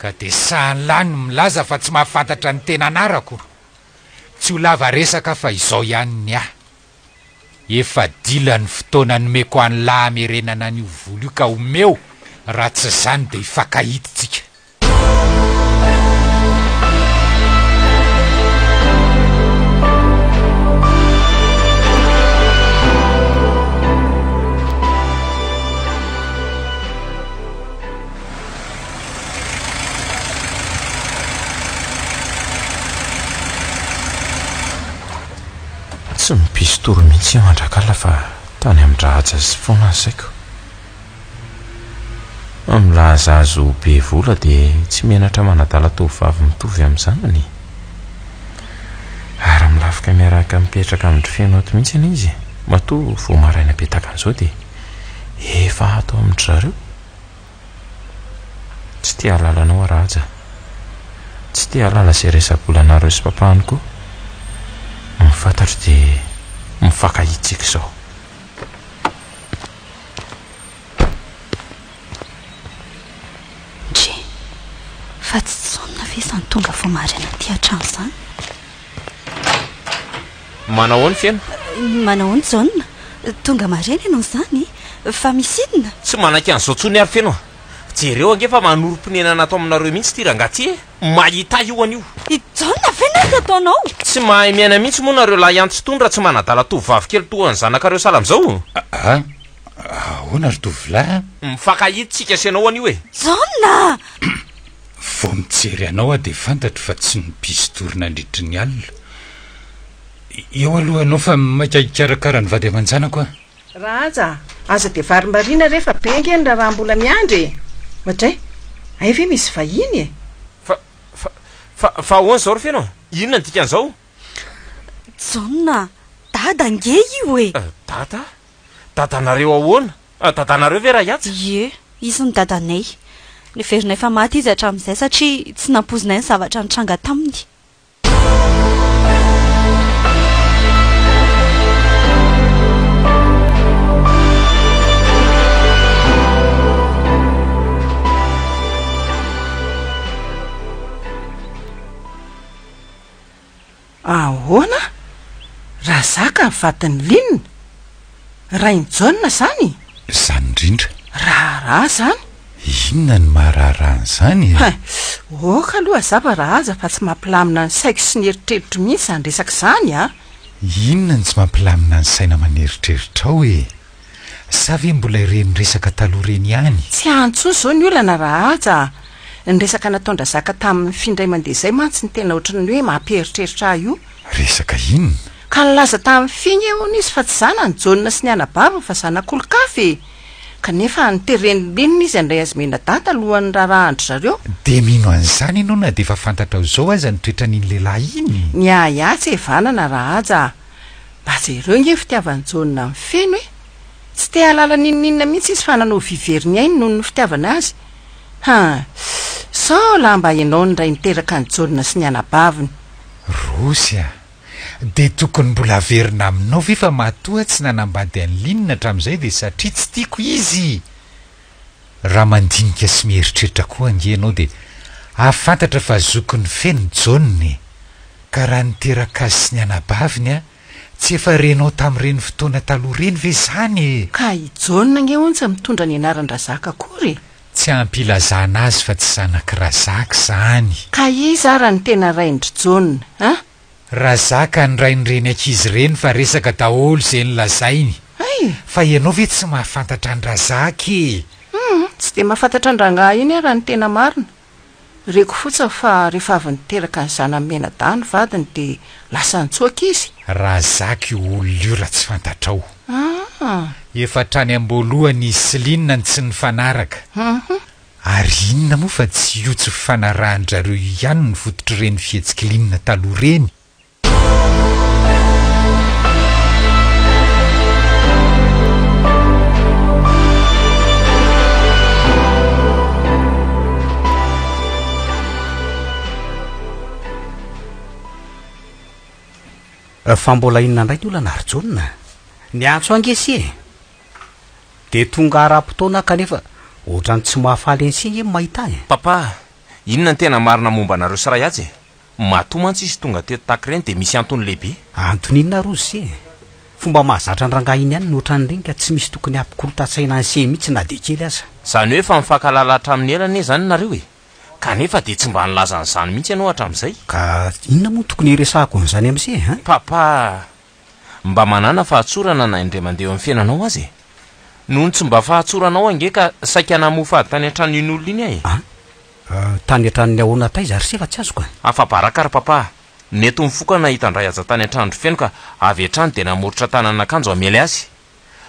Ka dia sahan'lah no milaza fa tsy mahafantatra ny tena anarako? Tsy ho lava resaka fa izao ihany ny ahy. Efa dila ny fotoana nomeko an'lah hamerenana an'io vola io ka omeo raha tsy izany dia hifankahita tsika. Tsy mipisy-tory mihitsy aho mandrak'alina fa tany amin-dRahaja foana ny saiko. Milaza azy ho be vola dia tsy menatra manadala tovovavy mitovy amin'ny zanany e. Ary milafika miaraka mipetraka amin-dry Feno ato mihitsy anie izy e. Matoa vao maraina be tahaka an'izao dia efa ato amin-dry zareo. Tsy te hahalala anao aho Rahaja. Tsy te hahalala izay resa-bolanareo sy papany koa. Ny fantatro dia mifankahia tsika izao. Ndry, fa tsy Jaona ve izany tonga vao maraina aty an-trano izany? Manao ahoana Feno? Manao ahoana Jaona? Tonga maraina ianao izany? Fa misy inona? Tsy manaiky an'izao intsony ary Feno a! Jereo ange fa manorim-ponenana ato aminareo mihitsy ity rangahy ity e! Mahita io anio! I Jaona ve no asa ataonao? Tsy mahay miaina mihitsy moa nareo lahy antitra itony raha tsy manadala tovovavy kely toa ny zanakareo sahala amin'izao? A! Ahoana ry tovolahy a? Mifankahita tsika sy ianao anio e! Jaona! Vao mijery anao aho dia fantatro fa tsy nipisy-tory nandritry ny alina. Eo aloha ianao fa maika hikarakara ny vady aman-janako aho. Rahaja a! Aza dia varimbariana re fa be ange ny raharaha mbola miandry e! Oadray! Hay ve misy vahiny e! Fa, fa, fa, fa ahoana izao ry Feno a? Inona ny dikan'izao? Jaona a! Dada ange io e! Dada? Dadanareo ahoana? Dadanareo ve Rahiaja? Ie, izy no dadanay. Neverinay fa maty izy hatramin'izay satria tsy nampoizinay ny zavatra nitranga taminy. Ahoana? Razaka ny vadin'i Lynn? Rain'i Jaona izany? Izany indrindra. Raharaha izany. Inona no maha raharaha an'izany e? Hein! Ok aloha hazava Rahaja fa tsy mampilamina ny saiko sy ny eritreritro mihitsy izany resaka izany a! Inona no tsy mampilamina ny saina aman'eritreritrao e? Sa ve mbola ireny resaka taloha ireny ihany? Tsy any intsony izao ny olana Rahaja a! Ny resaka nataon-dRazaka tamin'i Fy indray mandeha izay mantsy no tena ohatran'ny hoe mampieritreritra ahy io. Resaka inona? Ka nilaza tamin'i Fy nge hono izy fa tsy zanany Jaona sy ny anabaviny fa zanak'olon-kafa e! Kanefa noteren'i Lina izy handray azy mianadahy talohan'ny raharahan-dry zareo. Dia mino an'izany ianao na dia efa fantatrao izao aza ny toetran'iny lehilahy iny? Ny ahy ahy tsy hevanana Rahaja a! Mba jereo nge ny fitiavan'i Jaona an'i Feno e! Tsy te hahalala n'inon'inona mihitsy izy fa nanao vy very ny ainy noho ny fitiavana azy. Han! Sao lahy mba ianao no ray niteraka an'i Jaona sy ny anabaviny? Rossy a! Dia tokony mbola averina aminao ve fa matoa tsy nanambady an'i Lynn hatramin'izay dia satria tsy tiako izy? Raha mandinika sy mieritreritra koa ange ianao dia hahafantatra fa zokin'i Feno Jaona e! Ka raha niteraka azy sy ny anabaviny aho, tsy efa renao tamin'ireny fotoana taloha ireny ve izany e? Ka i Jaona ange hono tsy mitondra ny anaran-dRazaka akory e! Tsy ampy ilazana azy fa tsy zanak'i Razaka izany. Ka iza ara no tena rain-dry Jaona an? Razaka ny rain'ireny ankizy ireny fa resaka daholo izay nolazainy. Hay! Fa ianao ve tsy mahafantatra an-dRazaka e? Hum, tsy dia mahafantatra an-drangahy iny aho raha ny tena marina. Reko fotsiny fa rehefa avy niteraka ny zanany mianadahy ny vadiny dia lasa nitsoaka izy. Razaka io olona io raha tsy fantatrao. Ah! Efa hatrany am-boalohany izy sy Lina no tsy nifanaraka. Hum. Ary inona moa fa tsy io tsy fifanarahan-drareo io ihany no fototr'ireny fihetsik'i Lina taloha ireny? Fa mbola inona indray ny olana ry Jaona? Niantso ange se e! Dia tonga ara-potoana aho kanefa ohatran'ny tsy mahafaly an'i se nge ny mahita ahy e! Papa, inona ny tena marina momba anareo sy Rayaja e? Matoa mantsy izy tonga teto tahaka ireny dia misy antony lehibe. Antony inona ary hozy se e? Fomba mahazatra an-drangahy iny ihany ny ohatran'ireny ka tsy misy tokony hampikorontan-tsaina an'i se mihitsy na dia kely aza. Izany hoe efa mifankahalala hatramin'ny ela anie izany nareo e! Kanefa dia tsy mba nilaza an'izany mihitsy ianao hatramin'izay. Ka inona moa no tokony hiresahako an'izany amin'i se e? Papa, Mba manàna fahatsorana na indray mandeha eo amin'ny fiainanao aza e! Noho ny tsy mba fahatsoranao ange ka saika namoa fady tany an-tranon'iny olona iny aho e! An? Tany an-tranon'ny ahoana taiza ry se fa tsy azoko e? Afa-baraka ry papa a! Nety ho nifoka nahita an-dRahaja tany an-tranon-dry Feno ka avy hatrany dia namoritra tanan'akanjo hamely azy.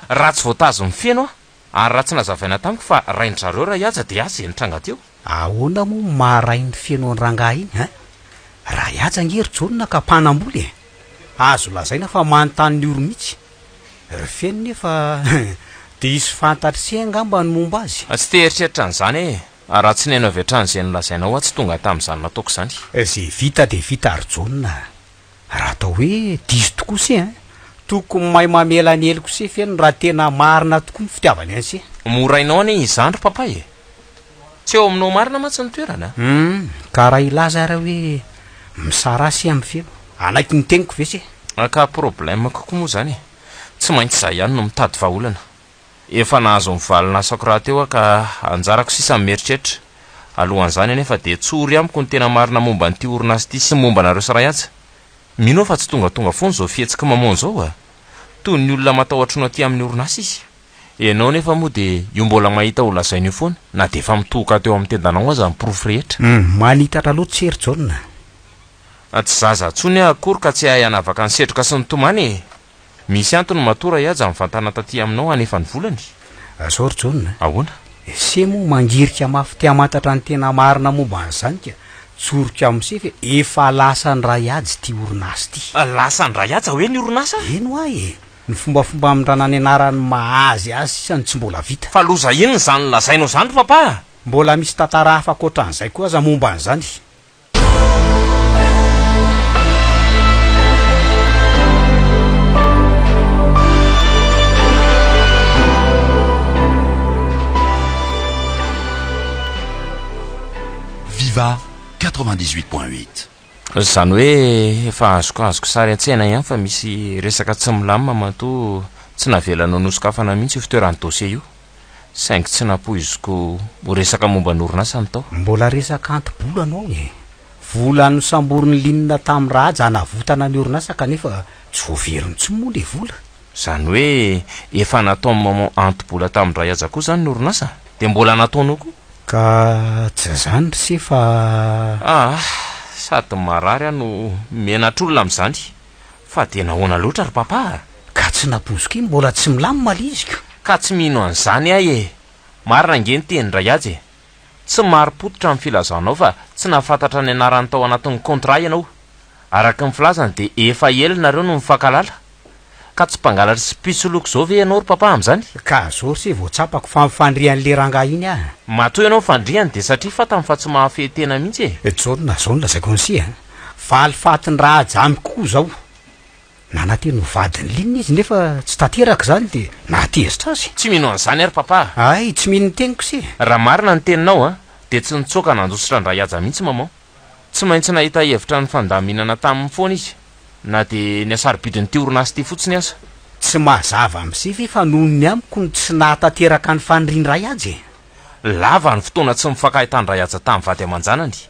Raha tsy voatazon'i Feno aho, ary raha tsy nazavaina tamiko fa rain-dry zareo Rahaja dia asa izay nitranga teo. Ahoana moa no maha rain'i Feno an-drangahy iny an? Rahaja ange ry Jaona ka mpanambola e! Azo lazaina fa manontany ny oro mihitsy. Ry Feno nefa diso fantatr'i se angamba ny momba azy. Tsy te hieritreritra an'izany e! Raha tsy nihaino avy hatrany izay nolazainao aho tsy tonga tamin'izany nataoko izany. Izay vita dia vita ry Jaona a! Raha atao hoe diso tokoa se an! Tokony mahay mamela ny heloko se Feno raha tena marina tokoa ny fitiavany an'i se. Morainao anie izany ry papa e! Tsy eo aminao marina mantsy ny toerana a! Hum, ka raha hilaza ary aho hoe misaraha se amin'i Feno, hanaiky ny teniko ve se? Ka problème-ko koa moa izany e! Tsy maintsy izaho ihany no mitady vahaolana. Efa nahazo ny valin'asako rahateo aho ka anjarako sisa ny mieritreritra. Alohan'izany anefa dia tsory amiko ny tena marina momba an'ity orinasa ity sy ny momba anareo sy Rahaja. Mino aho fa tsy tongatonga foana izao fihetsik'i Maman izao a! Toy ny olona matahotra ny aty amin'ny orinasa izy. Ianao anefa moa dia io mbola mahita ho lazaina io foana na dia efa mitohoka teo amin'ny tendanao aza ny porofo rehetra. Hum, manitatra loatra se ry Jaona. Tsy zaza intsony aho akory ka tsy hahay hanavaka ny setroka sy ny tomany e! Misy antony matoa Rahaja mivantana taty aminao hanefa ny volany. Zao ry Jaona a! Ahoana? Se moa mangirika mafy te hamantatra ny tena marina momba an'izany ka tsoriko amin'i se fa efa lasan-dRahaja ity orinasa ity. Lasan-dRahaja hoe ny orinasa? Eny hoa e! Ny fombafomba hamindrana ny anaran'ny maha azy azy sisa no tsy mbola vita. Fa loza inona izany lazainao izany ry papa a! Mbola misy tantara hafa ankoatran'izay koa aza momba an'izany. Viva 98.8. Izany hoe efa azokazoko sary an-tsaina ihany fa misy resaka tsy milamina matoa tsy navelanao nosokafana mihitsy io fitoeran'ny dossier io. Saingy tsy nampoiziko ho resaka momba ny orinasa ny tao. Mbola resaka anti-bola no ao e! Vola nosamborin'i Lina tamin'i Raja hanavotana ny orinasa kanefa tsy voaveriny intsony moa ilay vola. Izany hoe efa nataon'i maman anti-bola tamin-dRahaja koa izany ny orinasa? Dia mbola nataonao koa? Ka tsy izany ry se fa. Ah! Sady marary aho no menatr'olona amin'izany. Fa dia nahoana loatra ry papa a? Ka tsy nampoiziko iny, mbola tsy milamina ilay izy ko. Ka tsy mino an'izany aho e! Marina ange ny tenin-dRahiaja e! Tsy marim-pototra ny filazanao fa tsy nahafantatra ny anarany tao anatin'ny contrat ianao. Araka ny filazany dia efa ela nareo no nifankahalala. Ka tsy mpangalatra sy mpisoloky izao ve ianao ry papa amin'izany? Ka zao ry se vao tsapako fa mifandrian'le rangahy iny aho. Matoa ianao mifandriany dia satria fantany fa tsy mahafehy tena mihitsy e! Jaona, zao no lazaiko an'se a! Valifatin-dRahaja amiko koa zao. Nanantena ho vadin'i Lina izy nefa tsy tanteraka izany dia nahatezitra azy. Tsy mino an'izany aho ry papa a! Hay, tsy mino ny teniko se. Raha marina ny teninao a, dia tsy nitsoaka nandositra an-dRahaja mihitsy maman. Tsy maintsy nahita hevitra nifandaminana taminy foana izy, na dia ny hasarobidin'ity orinasa ity fotsiny aza. Tsy mazava amin'izay ve fa noho ny amiko no tsy nahatanteraka ny fanirian-dRahaja e? Lava ny fotoana tsy nifankahitan-dRahaja tamin'ny vady aman-janany,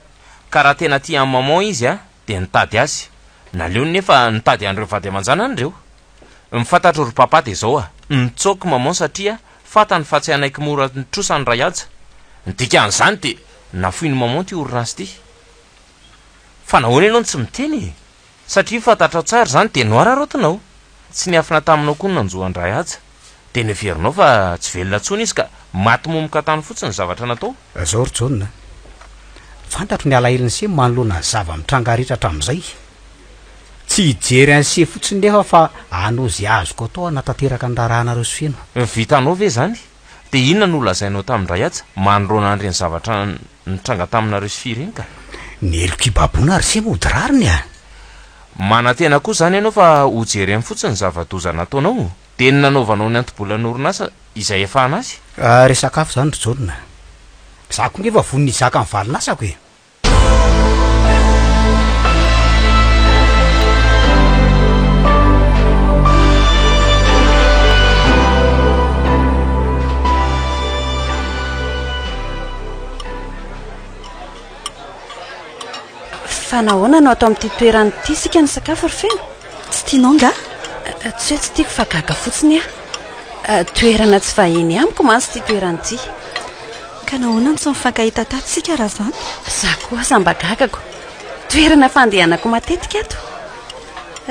ka raha tena tia an'i maman izy a, dia nitady azy. Naleony nefa nitady an'ireo vady aman-janany ireo. Ny fantatro ry papa dia izao a, nitsoaka i maman satria fantany fa tsy hanaiky mora ny trosany Rahaja. Ny dikan'izany dia nafoin'i maman ity orinasa ity. Fa nahoana ianao no tsy miteny e? Satria fantatrao tsara izany dia noararaotinao. Tsy niafina taminao koa ny nanjo an-dRahaja. Dia neverinao fa tsy velona intsony izy ka maty momoka tany fotsiny ny zavatra natao. Zao ry Jaona a! Fantatro ny alahelon'i Se manoloana ny zava-mitranga rehetra hatramin'izay. Tsy hijery an'i Se fotsiny nefa fa hanao izay azoko atao hanatanteraka ny raharahanareo sy Feno. Vitanao ve izany? Dia inona no nolazainao tamin-dRahaja manoloana an'ireny zavatra nitranga taminareo sy Fy ireny ka? Ny heloka ibaboana ry Se mody rariny a! Manantena koa izany ianao fa hojereny fotsiny ny zava-doza nataonao? Dia ny nanaovanao ny anto-bolan'ny orinasa izay efa an'azy? Resaka hafa izany ry Jaona. Za koa ngefa vonona hizaka ny valin'asako e! Fa nahoana no ato amin'ity toerana ity isika no sakafo ry Feno? Tsy tianao nga? Tsy hoe tsy tiako fa gaga fotsiny aho. Toerana tsy vahiny amiko mantsy ity toerana ity. Ka nahoana no tsy mifankahita tato isika raha izany? Izaho koa aza mba gagako. Toerana fandehanako matetika ato.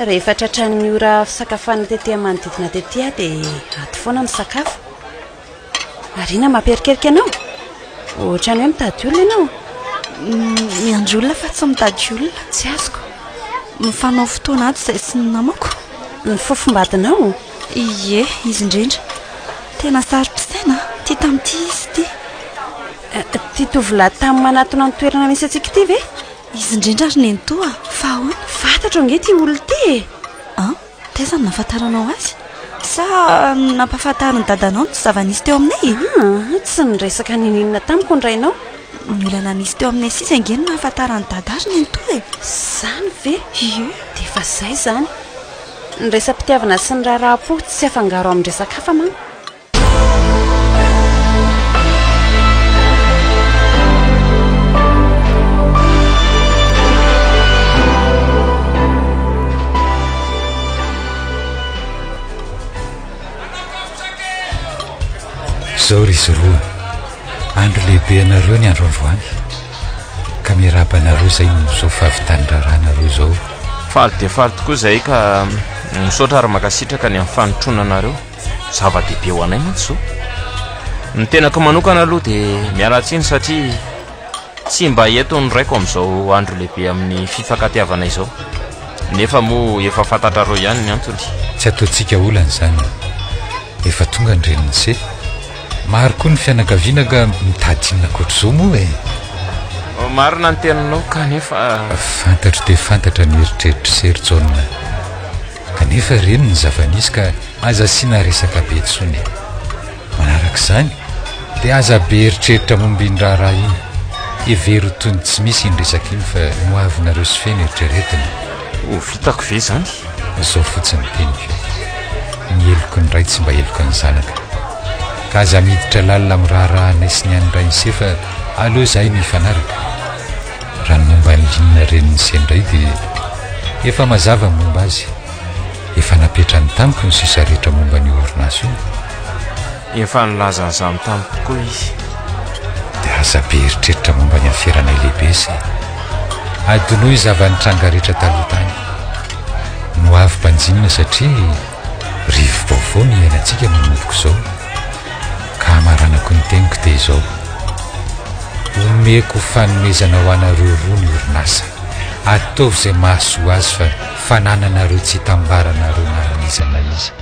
Rehefa tratran'ny ora fisakafoanana tety amin'ny manodidina tety aho dia ato foana misakafo. Ary inona mampierikerika anao? Ohatran'ny hoe mitady olona ianao. Miandry olona fa tsy mitady olona. Tsy azoko. Mifanao fotoana ato izahay sy ny namako. Ny fofombadinao? Ie, izy indrindra. Tena saro-pisaina ity tamin'ity izy ity. Ity tovolahy tamy manatona ny toerana misy antsika ity ve? Izy indrindra ry nenitoa, fa ahoana? Fantatro ange ity olona ity e! An? Taiza no nahafantaranao azy? Sa nampahafantarin'ny dadanao ny zava-nisy teo aminay e? Aa, tsy niresaka n'inon'inona tamiko ny rainao. Ny olana nisy teo aminay sisa ange no nahafantaran'i dada ry nenitoa e! Izany ve? Ie. Dia efa izay izany. Ny resa-pitiavana sy ny raharaham-po tsy afangaro amin'ny resaka hafa manko. Zao ry izy roa, andro lehibe anareo ny andro androany, ka miarahaba anareo izay noho izao fahavitan'ny raharahanareo izao. Faly dia faly tokoa izahay ka misaotra ary mankasitraka ny amin'ny fanotronanareo. Zava-dehibe ho anay mantsy izao. Ny tenako manokana aloha dia miala tsiny satria tsy mba eto ny raiko amin'izao andro lehibe amin'ny fifankatiavana izao. Nefa moa efa fantatrareo ihany ny antony. Tsy ataontsika olana izany. Efa tonga ny renin'i Se. Maro koa ny fianakaviana ka mitady inona ankoatr'izao moa e? Marina ny teninao kanefa. Fantatro dia fantatra ny eritreritr'i Se ry Jaona. Kanefa ireny ny zava-nisy ka aza asiana resaka be intsony e. Manaraka izany dia aza be eritreritra momba iny raharaha iny. Hevero ho toy ny tsy misy iny resaka iny fa ny ho avinareo sy feno eritreretina. Ho vitako ve izany? Izao fotsiny ny teniko, ny heloky ny ray tsy mba heloky ny zanaka. Ka aza miditra lalina amin'ny raharahanay sy ny an'ny rain'ise fa aleo izahay no hifanaraka. Raha ny momba an'i Lina renin'i Se indray dia efa mazava ny momba azy. Efa napetrany tamiko ny sisa rehetra momba an'io orinasa io. Efa nilaza an'izany tamiko tokoa izy. Dia aza be eritreritra momba ny aferanay lehibe se. Adinoy ny zava-nitranga rehetra taloha tany. Ny ho avy banjinina satria rivo-baovao no iainantsika manomboka izao. Raha hamaranako ny teniko dia izao, omeko fanomezana ho anareo roa ny orinasa. Ataovy izay mahasoa azy fa fanananareo tsy itambaranareo na iza na iza.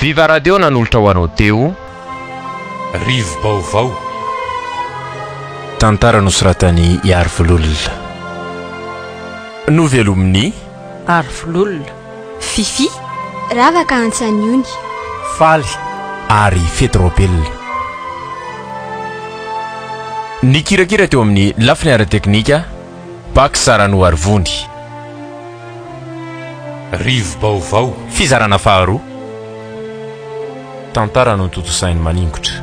Viva Radio nanolotra ho anao teo. Rivo-baovao. Tantara nosoratan'i Iarivololona. Novelomin'i. Arivololona. Fiffi. Ravaka Antsaniony. Faly ary Fety Raobelina. Nikirakira teo amin'ny lafiny ara-teknika, Bax Ranoarivony. Rivo-baovao. Fizarana faharoa. Tantara notontosain'i Maningotra.